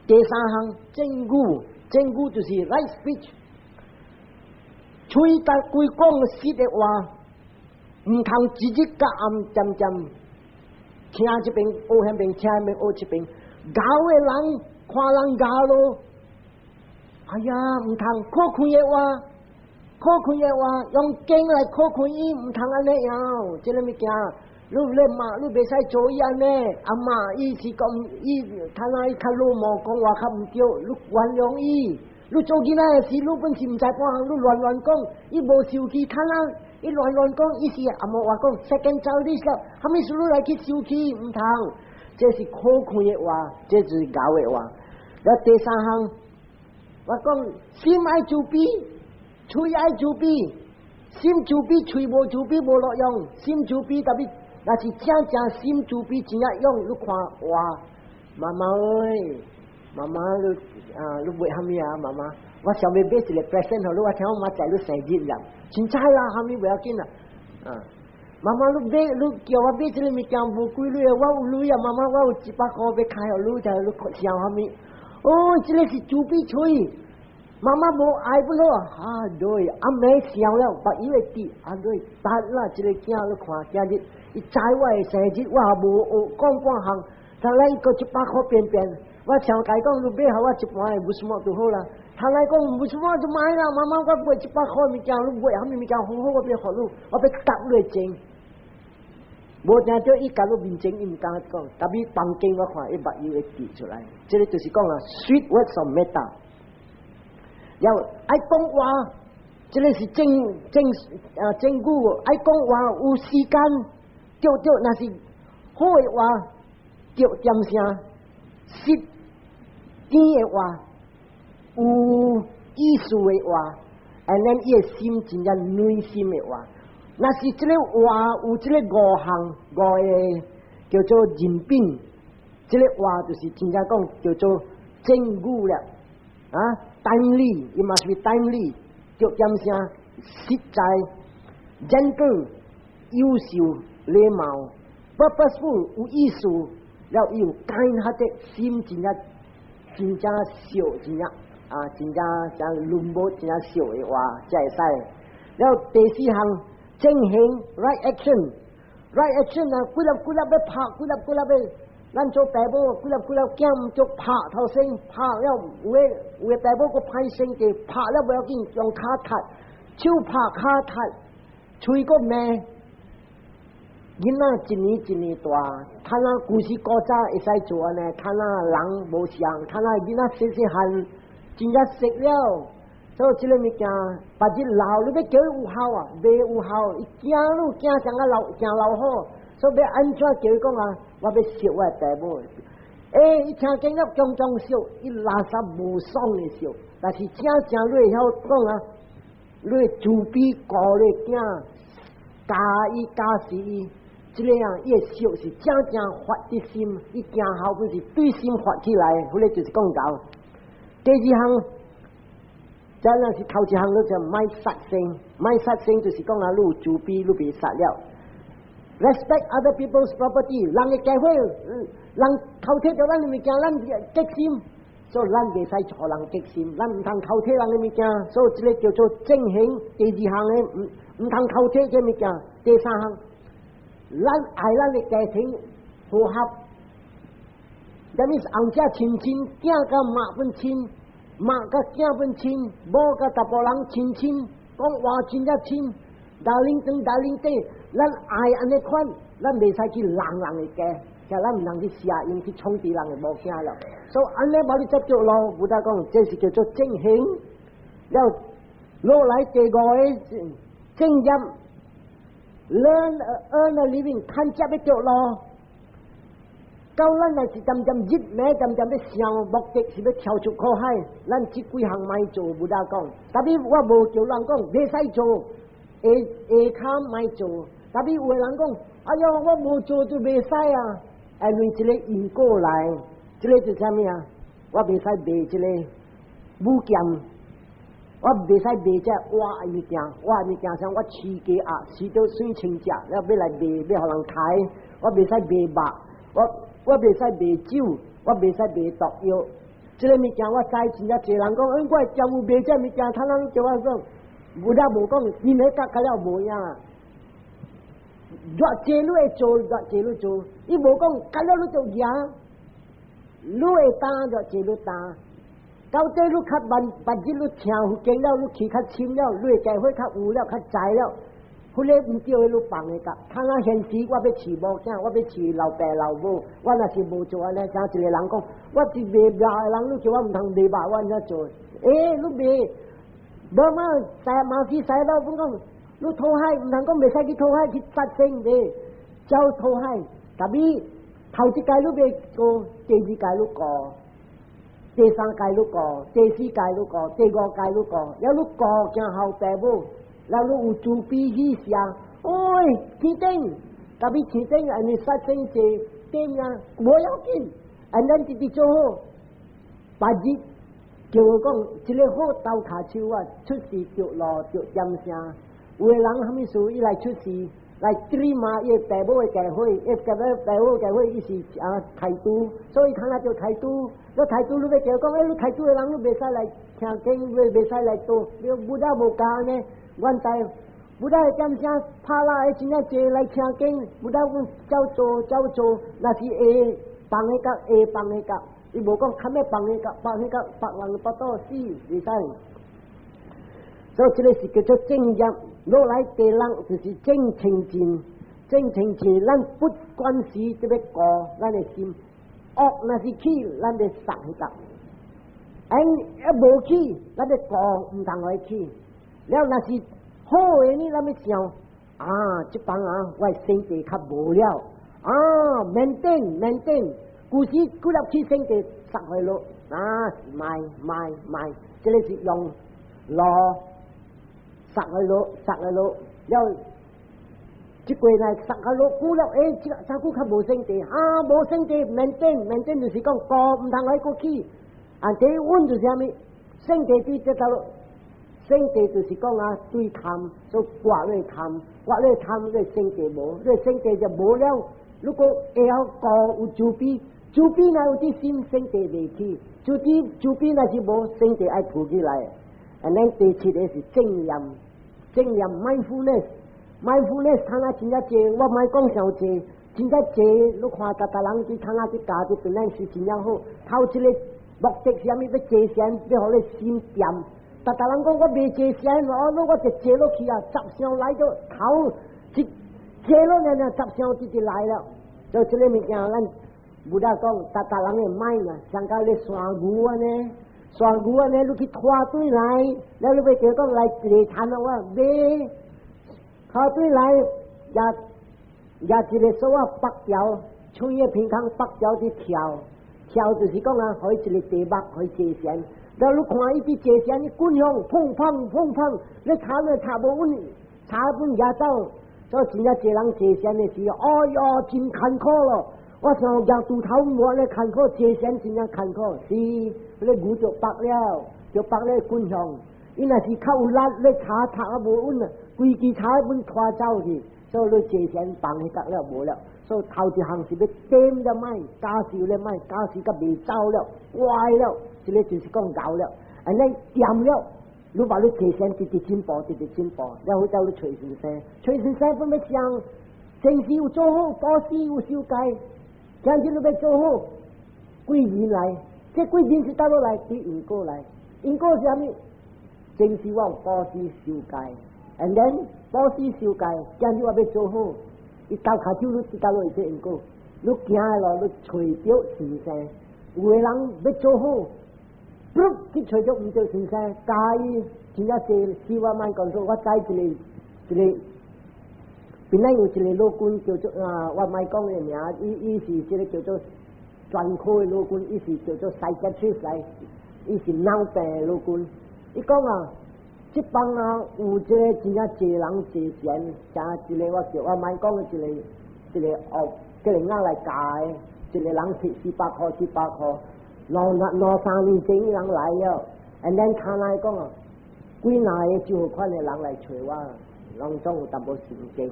第三項正語，正語就是 right speech，喙逐規講實的話。毋通一日到暗漸漸聽這邊學彼邊，聽彼邊學這邊，𠢕的人看人𠢕咯，哎呀，毋通苦氣的話，苦氣的話，用經來苦氣伊，毋通按呢樣，這個物件，你咧罵，你袂使做伊按呢，阿媽伊是講伊，他那伊較魯莽，講話較毋對，你原諒伊。你做囡仔的時，你本是毋知半項，你亂亂講，伊無受氣，他那。伊亂亂講，伊是阿無話講，second childish 了，啥物事你來去受氣毋通，這是苦氣的話，這就是𠢕的話。了第三項，我講心愛慈悲，喙愛慈悲，心慈悲，喙無慈悲無路用，心慈悲特別，若是正正心慈悲真正用，你看哇，媽媽喂，媽媽你啊，你買啥物啊，媽媽？我想欲買一個 present 予你，我聽我媽知你生日啦，凊彩啦，啥物袂要緊啦，啊，媽媽你買你叫我買這個物件無幾鐳的，我有鐳啊，媽媽我有100塊欲開予你，就你想啥物？哦，這個是慈悲喙，媽媽無愛不咯？啊對，阿妹想了，把伊會記，啊對，得啦，這個囝你看今日伊知我的生日，我也無學講半項，他來閣一百塊變變，我像共伊講，你買予我一半的無什麼就好啦。他來講無什麼就買啦，媽媽我買100塊物件，你買啥物物件好好，我欲予你，我欲答你的情。無定著伊共你面前，伊毋敢講，特別房間我看伊目藥會滴出來，這個就是講啊，sweet words of metta。了愛講話，這個是正正啊正語，愛講話有時間，對對，若是好的話，著點聲，實甜的話。有意思的話，and then 伊的心真正軟心的話，若是這個話有這個五項五個叫做人品，這個話就是真正講叫做正語了啊，timely，伊 must be timely，著點聲實在，gentle，優秀禮貌，purposeful 有意思，了有 kind hearted 心真正真正惜真正。啊，真正像論無真正惜的話，才會使。了第四項正行 right action，right action 啊，幾粒幾粒欲拍，幾粒幾粒欲咱做爸母幾粒幾粒囝毋足拍頭先，拍了有的有的爸母閣歹性格，拍了無要緊，用跤踢，手拍跤踢，喙閣罵。囡仔一年一年大，他若舊時古早會使做按呢，他若人無相，他若囡仔細細漢，真正識了，所以這个物件，別日老你欲叫伊有孝啊，袂有孝，伊驚你驚像啊老驚老虎，所以欲按怎叫伊講啊？我欲惜我的爸母。欸，伊聽見了強強笑，伊垃圾無爽的笑，但是真正你會曉講啊，你慈悲顧你囝，教伊教死伊，這个啊，伊的惜是真正發的心，伊行孝本是對心發起來，彼个就是講孝。第二項，這若是頭一項，你就莫殺生，莫殺生就是講啊，你有慈悲，你袂殺了。Respect other people's property，人的家伙，人偷摕著咱的物件，咱激心，所以咱袂使予人激心，咱毋通偷摕人的物件，所以這个叫做正行。第二項的毋毋通偷摕這物件。第三項，咱愛咱的家庭和合，that means 翁仔親親，囝佮媽本親，媽佮囝本親，某佮查埔人親親，講話真正親，darling 長 darling 短，咱愛按呢款，咱袂使去人人的家，像咱毋通去邪用去創治人的某囝了。所以按呢無你接著咯，Buddha 講，這是叫做正行。了落來第五个正業，learn earn a living，趁食欲著路。到咱若是漸漸日暝漸漸欲想，目的是欲跳出苦海，咱這幾項莫做，Buddha 講。Tapi 我無叫人講袂使做，下下跤莫做。Tapi 有的人講，哎喲，我無做就袂使啊！因為這个因果來，這个就啥物啊？我袂使賣這个武劍，我袂使賣這活的物件，活的物件像我飼雞鴨，飼到媠清食，了欲來賣，欲予人刣，我袂使賣肉，我袂使賣酒，我袂使賣毒藥。這个物件我知真正濟人講，欸，我會業務賣這物件，他人叫我講，Buddha 無講，因為甲了無影。偌濟你會做，偌濟你做，伊無講，甲了你就贏，你會擔偌濟你擔。到底你較慢，別日你聽佛經了，你去較深了，你會機會較有了，較知了。彼个毋對的，你放會甲。他若現時我欲飼某囝，我欲飼老爸老母，我若是無做按呢，像一個人講，我是賣肉的人，你叫我毋通賣肉，我按怎做？欸，你賣，無嘛，使嘛是使老本講，你討海毋通講袂使去討海去殺生的，走討海。Tapi 頭一屆你袂過，第二屆你過，第三屆你過，第四屆你過，第五屆你過，了你顧行孝爸母，了你有慈悲喜捨，哎，天頂，tapi 天頂按呢殺生濟點啊，無要緊，按咱直直做好，別日叫我講，這个好鬥跤手啊，出世著路著點聲，有的人啥物事伊來出世。來對嘛，伊爸母的家伙，伊爸母爸母家伙，伊是啊太拄，所以看他就太拄。你太拄你欲叫講，欸，你太拄的人你袂使來聽經，你袂使來做，你 Buddha 無教呢。阮知 Buddha 的點聲拍啦，真正濟來聽經，Buddha 講照做照做，若是會放彼個會放彼個，伊無講較欲放彼個放彼個別人腹肚死袂使。所以這个是叫做正業。落來第六就是正清淨，正清淨，咱不管時特別顧咱的心，惡若是起，咱欲殺彼個；哎，一無起，咱欲顧毋通予伊起。了若是好的呢，咱欲想啊，這幫啊，我的身體較無了啊，免等免等，舊時幾粒起身體殺開落啊，莫莫莫，這个是用路。殺去落，殺去落，了，這過來殺去落，久了，欸，這個這久較無性地，啊，無性地，免等免等，就是講顧毋通來閣起，啊，第穩就是啥物？性地對這頭，性地就是講啊，對貪，所以割你貪，割你貪，你性地無，你性地就無了。如果會曉顧有慈悲，慈悲若有啲心，性地袂起；慈悲慈悲若是無，性地愛浮起來。And then 第七个是正念，正念 mindfulness，mindfulness 睇下真正濟，我莫講傷濟。真正坐，你看逐逐人佇窗仔佇教佇本來是真正好。頭一個目的是啥物？欲坐禪，欲予你心恬。逐逐人講我袂坐禪，我我就坐落去啊，雜想來到頭一坐落來呢，雜想直直來了。就這个物件，咱 Buddha 講，逐逐人的 mind 啊，像佮咧山牛按呢，山牛按呢，你去拖轉來，了你欲叫講來坐禪啊，我袂拖轉來，也也一个索仔縛牢，喙的鼻孔縛牢佇跳，跳就是講啊，予伊一个題目，予伊坐禪。了你看伊佇坐禪，伊滾向碰碰碰碰，你插咧插無穩，插本也走。所以真正濟人坐禪的時候，哎喲，真艱苦咯！我想舉鋤頭無咧艱苦，坐禪真正艱苦，是，彼个牛就縛了，就縛咧滾向。伊若是較有力咧插插啊無穩啊，規支插本拖走去，所以你坐禪放彼得了無了。所以頭一項是欲點了 mind，教授咧 mind，教授甲袂走了，乖了，這个就是講𠢕了。按呢恬了，你把你坐禪直直進步，直直進步，了後走你揣先生，揣先生本欲想，前世有做好，布施有受戒，今日你欲做好，貴人來，這貴人是佗落來？佇因果來，因果是啥物？前世我有布施受戒，and then 布施受戒，今日我欲做好，伊兜跤手你佇佗落去這因果，你行的路你揣著先生，有的人欲做好，噗去揣著毋著先生，教伊真正濟，是我莫講說，我知一個一個，本來有一個老君叫做啊，我莫講伊名，伊伊是這个叫做專科的老君，伊是叫做 psychiatrist 來，伊是腦病的老君。伊講啊，這幫啊有這个真正濟人坐禪，像一個我叫我莫講的一個一個哦，叫人仔來教的，一個人摕400箍400箍。兩兩三年前伊人來了，and then 他來講啊，幾若个就款的人來揣我，攏總有淡薄神經，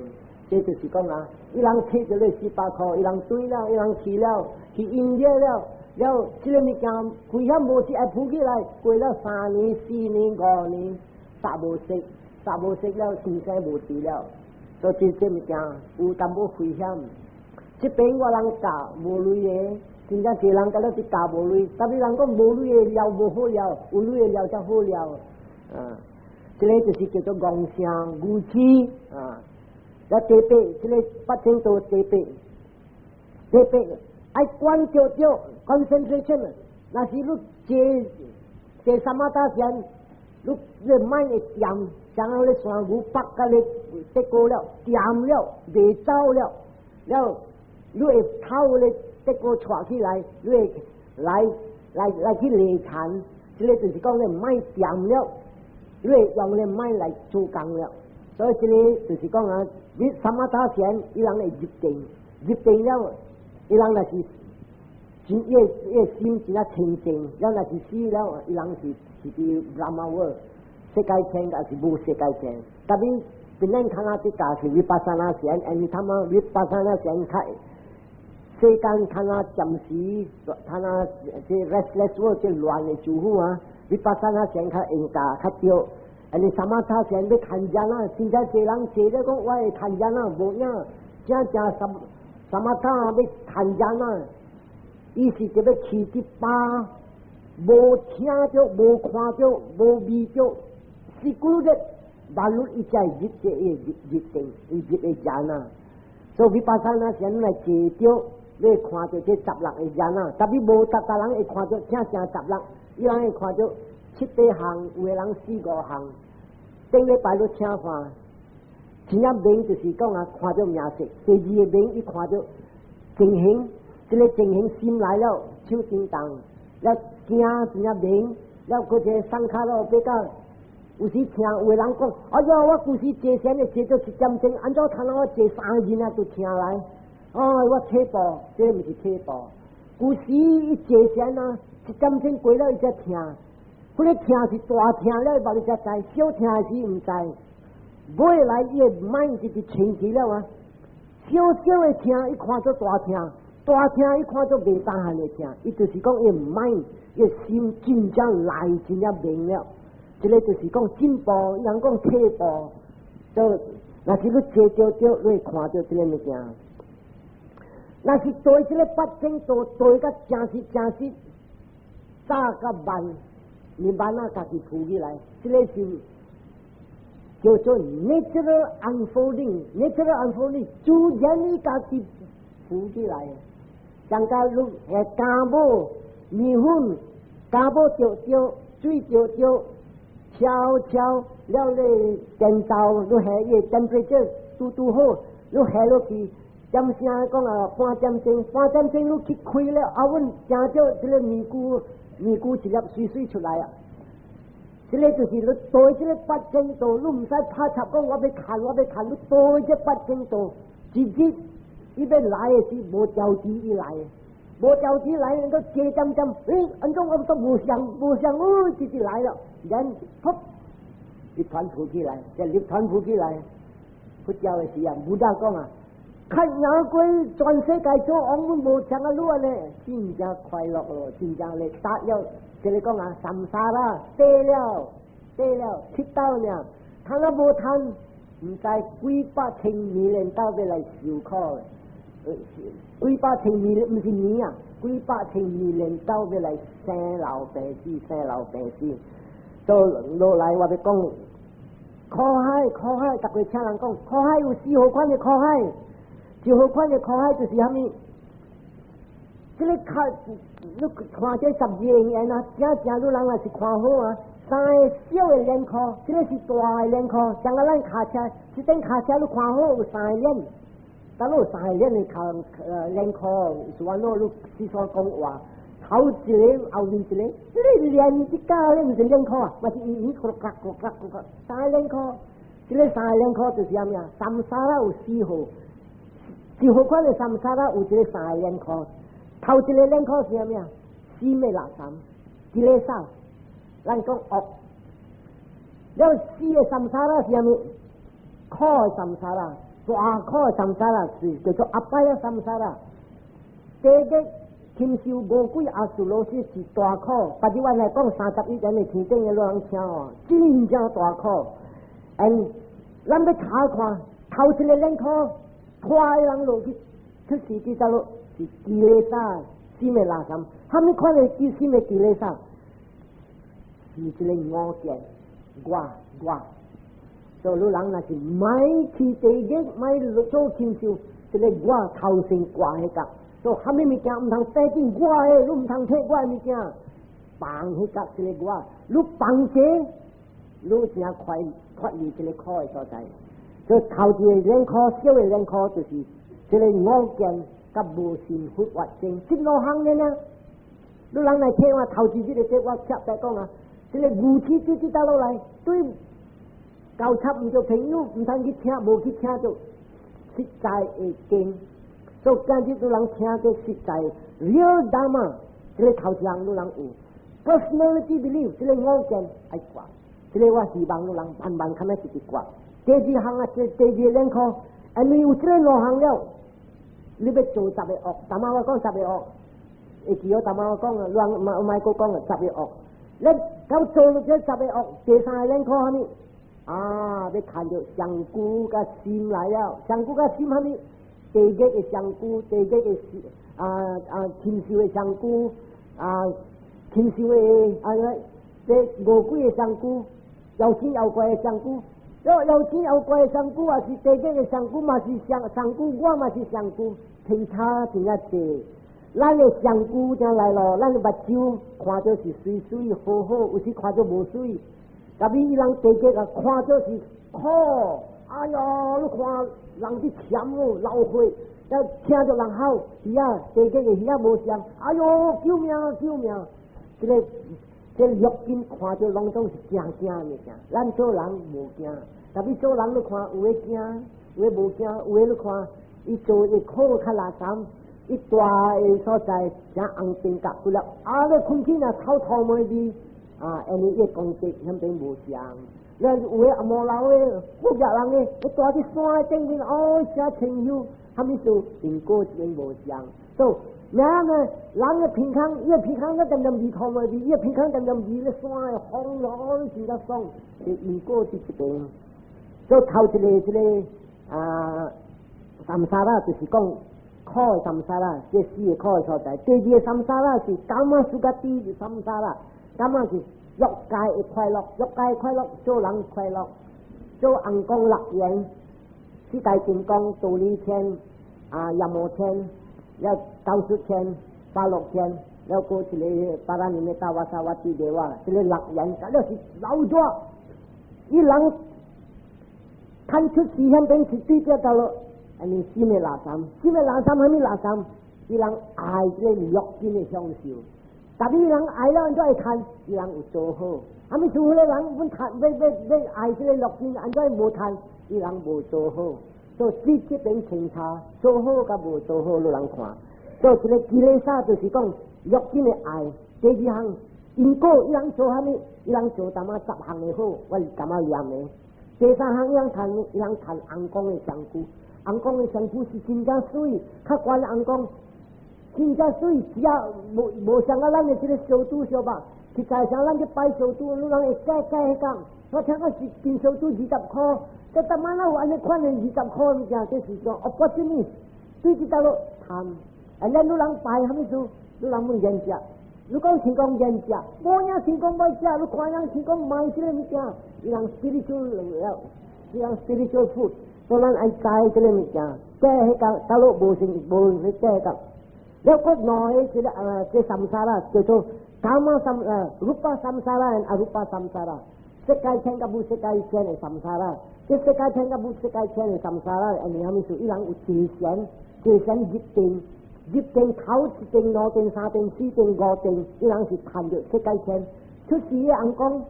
這就是講啊，伊人摕著你四百箍，伊人對了，伊人去了，去音樂了，了這个物件危險無是愛浮起來，過了3年、4年、5年，煞無識，煞無識了，先生無佇了，所以這這物件有淡薄危險。這邊我人教無鐳的。真正濟人佮你去教無鐳，特別人講無鐳的料無好料，有鐳的料才好料。啊，這个就是叫做戇聲牛痴啊。了第八，這个八正道第八，第八愛關注著 concentration。若是你坐坐 samatha 禪，你你 mind 會恬，像你山牛縛佮你得過了，恬了，袂走了，了你會透咧。結果帶起來，你會來來來去禮禪，這个就是講你 mind 恬了，你會用你 mind 來做工了。所以這个就是講啊，你 samatha 禪，伊人會入定，入定了，伊人若是真伊伊心真正清淨，了若是死了，伊人是是佇 Brahma world 色界天，抑是無色界天。特別本來看那佇教是 vipassana 禪，因為他們 vipassana 禪較。世間看啊暫時，看啊這 restless world 這亂的師傅啊，vipassana 禪較應教較對。啊，你 samatha 禪欲趁 jhana，真正濟人坐咧講我會趁 jhana 無影，正正 samatha 欲趁 jhana，伊是就欲去佇巴，無聽著、無看著、無味著，是久咧，萬物伊才會入這個入入定，伊入個 jhana。所以 vipassana 禪來坐著。你會看著這16個 jhana，特別無逐逐人會看著正正十六，伊人會看著七八項，有的人四五項。頂禮拜你請看，真正明就是講啊，看著名色。第二个明，伊看著情形，這个情形心來了，手震動，了驚真正明，了閣這個 sankhara 比較。有時聽有的人講，哎喲，我舊時坐禪的坐做一點鐘，按怎通我坐三日啊都聽來？哦，我退步，這个毋是退步。舊時伊坐禪啊，一點鐘過了伊才聽，彼个聽是大聽了，伊才知，小聽時毋知。尾來伊的 mind 直直清氣了啊，小小的聽伊看做大聽，大聽伊看做袂當漢的聽，伊就是講伊 mind，伊心真正來真正明了。這个就是講進步，人講退步，就若是你坐著著，你會看著這个物件。若是對這個八正道對甲誠實誠實，早佮慢，你慢仔家己浮起來，這個是叫做 natural unfolding，natural unfolding 自然伊家己浮起來。像甲你酵母麵粉，酵母著著，水著著，敲敲了咧電灶，你下伊 temperature 拄拄好，你下落去。點聲講啊，半點鐘，半點鐘你去開了，啊，阮誠少這個麵糊，麵糊一粒水水出來啊！這個就是你對這個八正道，你毋使拍插講我欲看，我欲看，你對這八正道，直接伊欲來的時無調子伊來，無調子來，你都坐點點，欸，按怎我都無想無想，哦，直直來了，然噗，一團浮起來，這一團浮起來，佛教的時啊，Buddha 講啊。較贏過全世界做王，阮無像啊你按呢，真正快樂咯，真正咧達了，這個講啊，samsara，對了，對了，七道爾，趁啊無趁，毋知幾百千年連到欲來受苦，幾百千年毋是年啊，幾百千年連到欲來生老病死，生老病死。所以落來我欲講，苦海，苦海，逐個聽人講，苦海有四號款的苦海。四號款的苦海就是啥物？這個較你看這十二因緣啊，正正你人若是看好啊，三個小的輪箍，這個是大的輪箍，像個咱跤車，這頂跤車你看好有三個輪，當你有三個輪的跤輪箍，是按怎你四川講話，頭一個後面一個，這個連一架咧毋是輪箍啊，嘛是圓圓咕碌咕碌咕碌，三個輪箍，這個三個輪箍就是啥物啊？samsara 有四號。四號款的 samsara 有一個三個輪箍，頭一個輪箍是啥物啊？四的垃圾，kilesa，咱講惡。了四個 samsara 是啥物？苦的 samsara，大苦的 samsara 是叫做 apaya samsara。地獄、禽獸、餓鬼、阿素羅斯是大苦。別日我來講31人的天頂的老人聽哦，真正大苦。嗯，咱欲查看頭一個輪箍。拖人落去出世佇倒落是 kilesa，心的垃圾，蝦米款的心的 kilesa？是這個我見，我我。所以你人若是莫去地獄，莫做禽獸，這個我頭先掛彼角，所以蝦米物件毋通帶進我的，你毋通提我的物件，放彼角這個我，你放這，你誠快脫離這個苦的所在。所以頭一個輪箍，小的輪箍就是這個我見佮無信佛法僧，這兩項爾呢。你人來聽我頭一日的這我特別講啊，這個牛氣直直倒落來，對交插毋著朋友，毋通去聽，無去聽著實在的經。所以今日你人聽著實在 real dharma，這個頭一項你人有 personality belief，這個我見愛掛，這個我希望你人慢慢較欲直直掛。第二項啊，這第二個輪箍，因為有這個兩項了，你欲做十個惡，頭仔我講十個惡，會記我頭仔我講啊，亂莫莫閣講啊，十個惡，你到做這十個惡，第三個輪箍啥物？啊，欲看著相續佮心來了，相續佮心啥物？地獄的相續，地獄的啊啊，禽獸的相續，啊，禽獸的啊，這餓鬼的相續，妖精妖怪的相續。妖妖精妖怪的相續，也是地獄的相續，嘛是相相續，我嘛是相續，天差真正濟。咱的相續正來咯，咱的目睭看著是媠媠好好，有時看著無媠。特別伊人地獄啊，看著是苦，哎喲，你看人佇澀哦，流血，啊聽著人吼，魚仔地獄的魚仔無相，哎喲，救命救命！這個這六根看著攏總是驚驚的物件，咱做人無驚，特別做人你看有的驚，有的無驚，有的你看伊做的苦較垃圾，伊大的所在誠紅燈甲幾粒，啊！你困起若臭塗毛味，啊，因為伊功德遐邊無相。咱有的阿摩老的，富額人的，伊蹛佇山頂面，哦，誠清幽，啥物事因果這邊無相。所以，咩呢？人的鼻孔，伊的鼻孔咧點點味塗毛味，伊的鼻孔點點味咧山的風咯，真正爽。因果佇這邊，所以頭一個這個啊，samsara 就是講苦。苦的 samsara，這四個苦的所在。第二個 samsara 是 kama sugati samsara，kama 是欲界的快樂，欲界快樂做人快樂，做尪公樂園，四大金剛、忉利天、啊夜摩天、了兜率天、化樂天，了閣一個 Paranimmitavasavatti deva，這個樂園，這了是老咗，伊人趁出世險邊是對標到咯，按呢心的垃圾，心的垃圾啥物垃圾？伊人愛這個欲境的享受，但伊人愛了按怎會趁？伊人有做好，啥物做好的人，阮趁欲欲欲愛這個樂境，按怎無趁？伊人無做好，所以這邊清查做好佮無做好，你人看。所以這個 kilesa 就是講欲境的愛。第二項因果，伊人做啥物？伊人做淡仔十項的好，我是感覺念的。第三項伊人趁，伊人趁尪公的身軀，尪公的身軀是真正媠，較懸的尪公真正媠，只要無無像啊咱的這個燒豬燒肉，實在像咱去拜燒豬，你人會改改彼講。我聽講是斤燒豬20箍，這他媽哪有按呢款的20箍物件？這是講哦，不真呢，對這道路貪。啊，咱你人拜啥物事？你人欲煙食，你講天公煙食，無影天公欲食，你看人天公賣這個物件，伊人 spiritual 了，伊人 spiritual food，所以咱愛知這個物件，這彼個道路無成無去這個。了閣兩個這個啊，這 samsara 叫做 kama sam 啊，rupa samsara arupa samsara，色界天佮無色界天的 samsara，這色界天佮無色界天的 samsara，按呢啥物事？伊人有自旋，自旋入定。入定頭一定、兩定、三定、四定、五定，伊人是趁著色界天。出世的尪公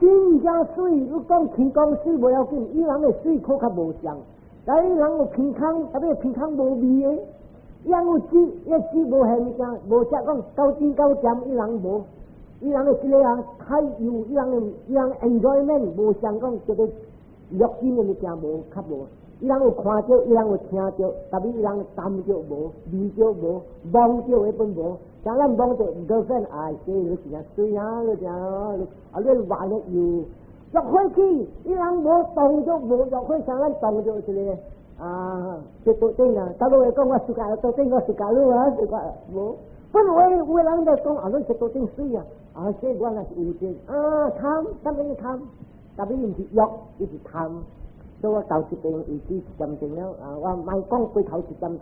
真正媠，你講天公媠無要緊，伊人的媠閣較無相。但伊人有鼻空，特別鼻空無味的，伊人有舌，伊舌無彼物件，無食講夠甜夠鹹，伊人無。伊人的這個人太有，伊人的伊人 enjoyment 無相講這個欲境的物件無較無。伊人有看著，伊人有聽著，但是伊人擔著無，味著無，摸著彼本無。像咱摸著 girlfriend 啊，這你真正媠啊，你真啊，你話咧又欲火起，伊人無動著無欲火，像咱動著一個啊，這桌頂啊，大陸會講我 suka 桌頂我 suka 你啊，suka 無。本話有的人在講啊，你這桌頂媠啊，啊，這我若是有這啊貪，啥物貪？但是伊毋是欲，伊是貪。所以我到這邊為止一點鐘了啊，我莫講過頭一點。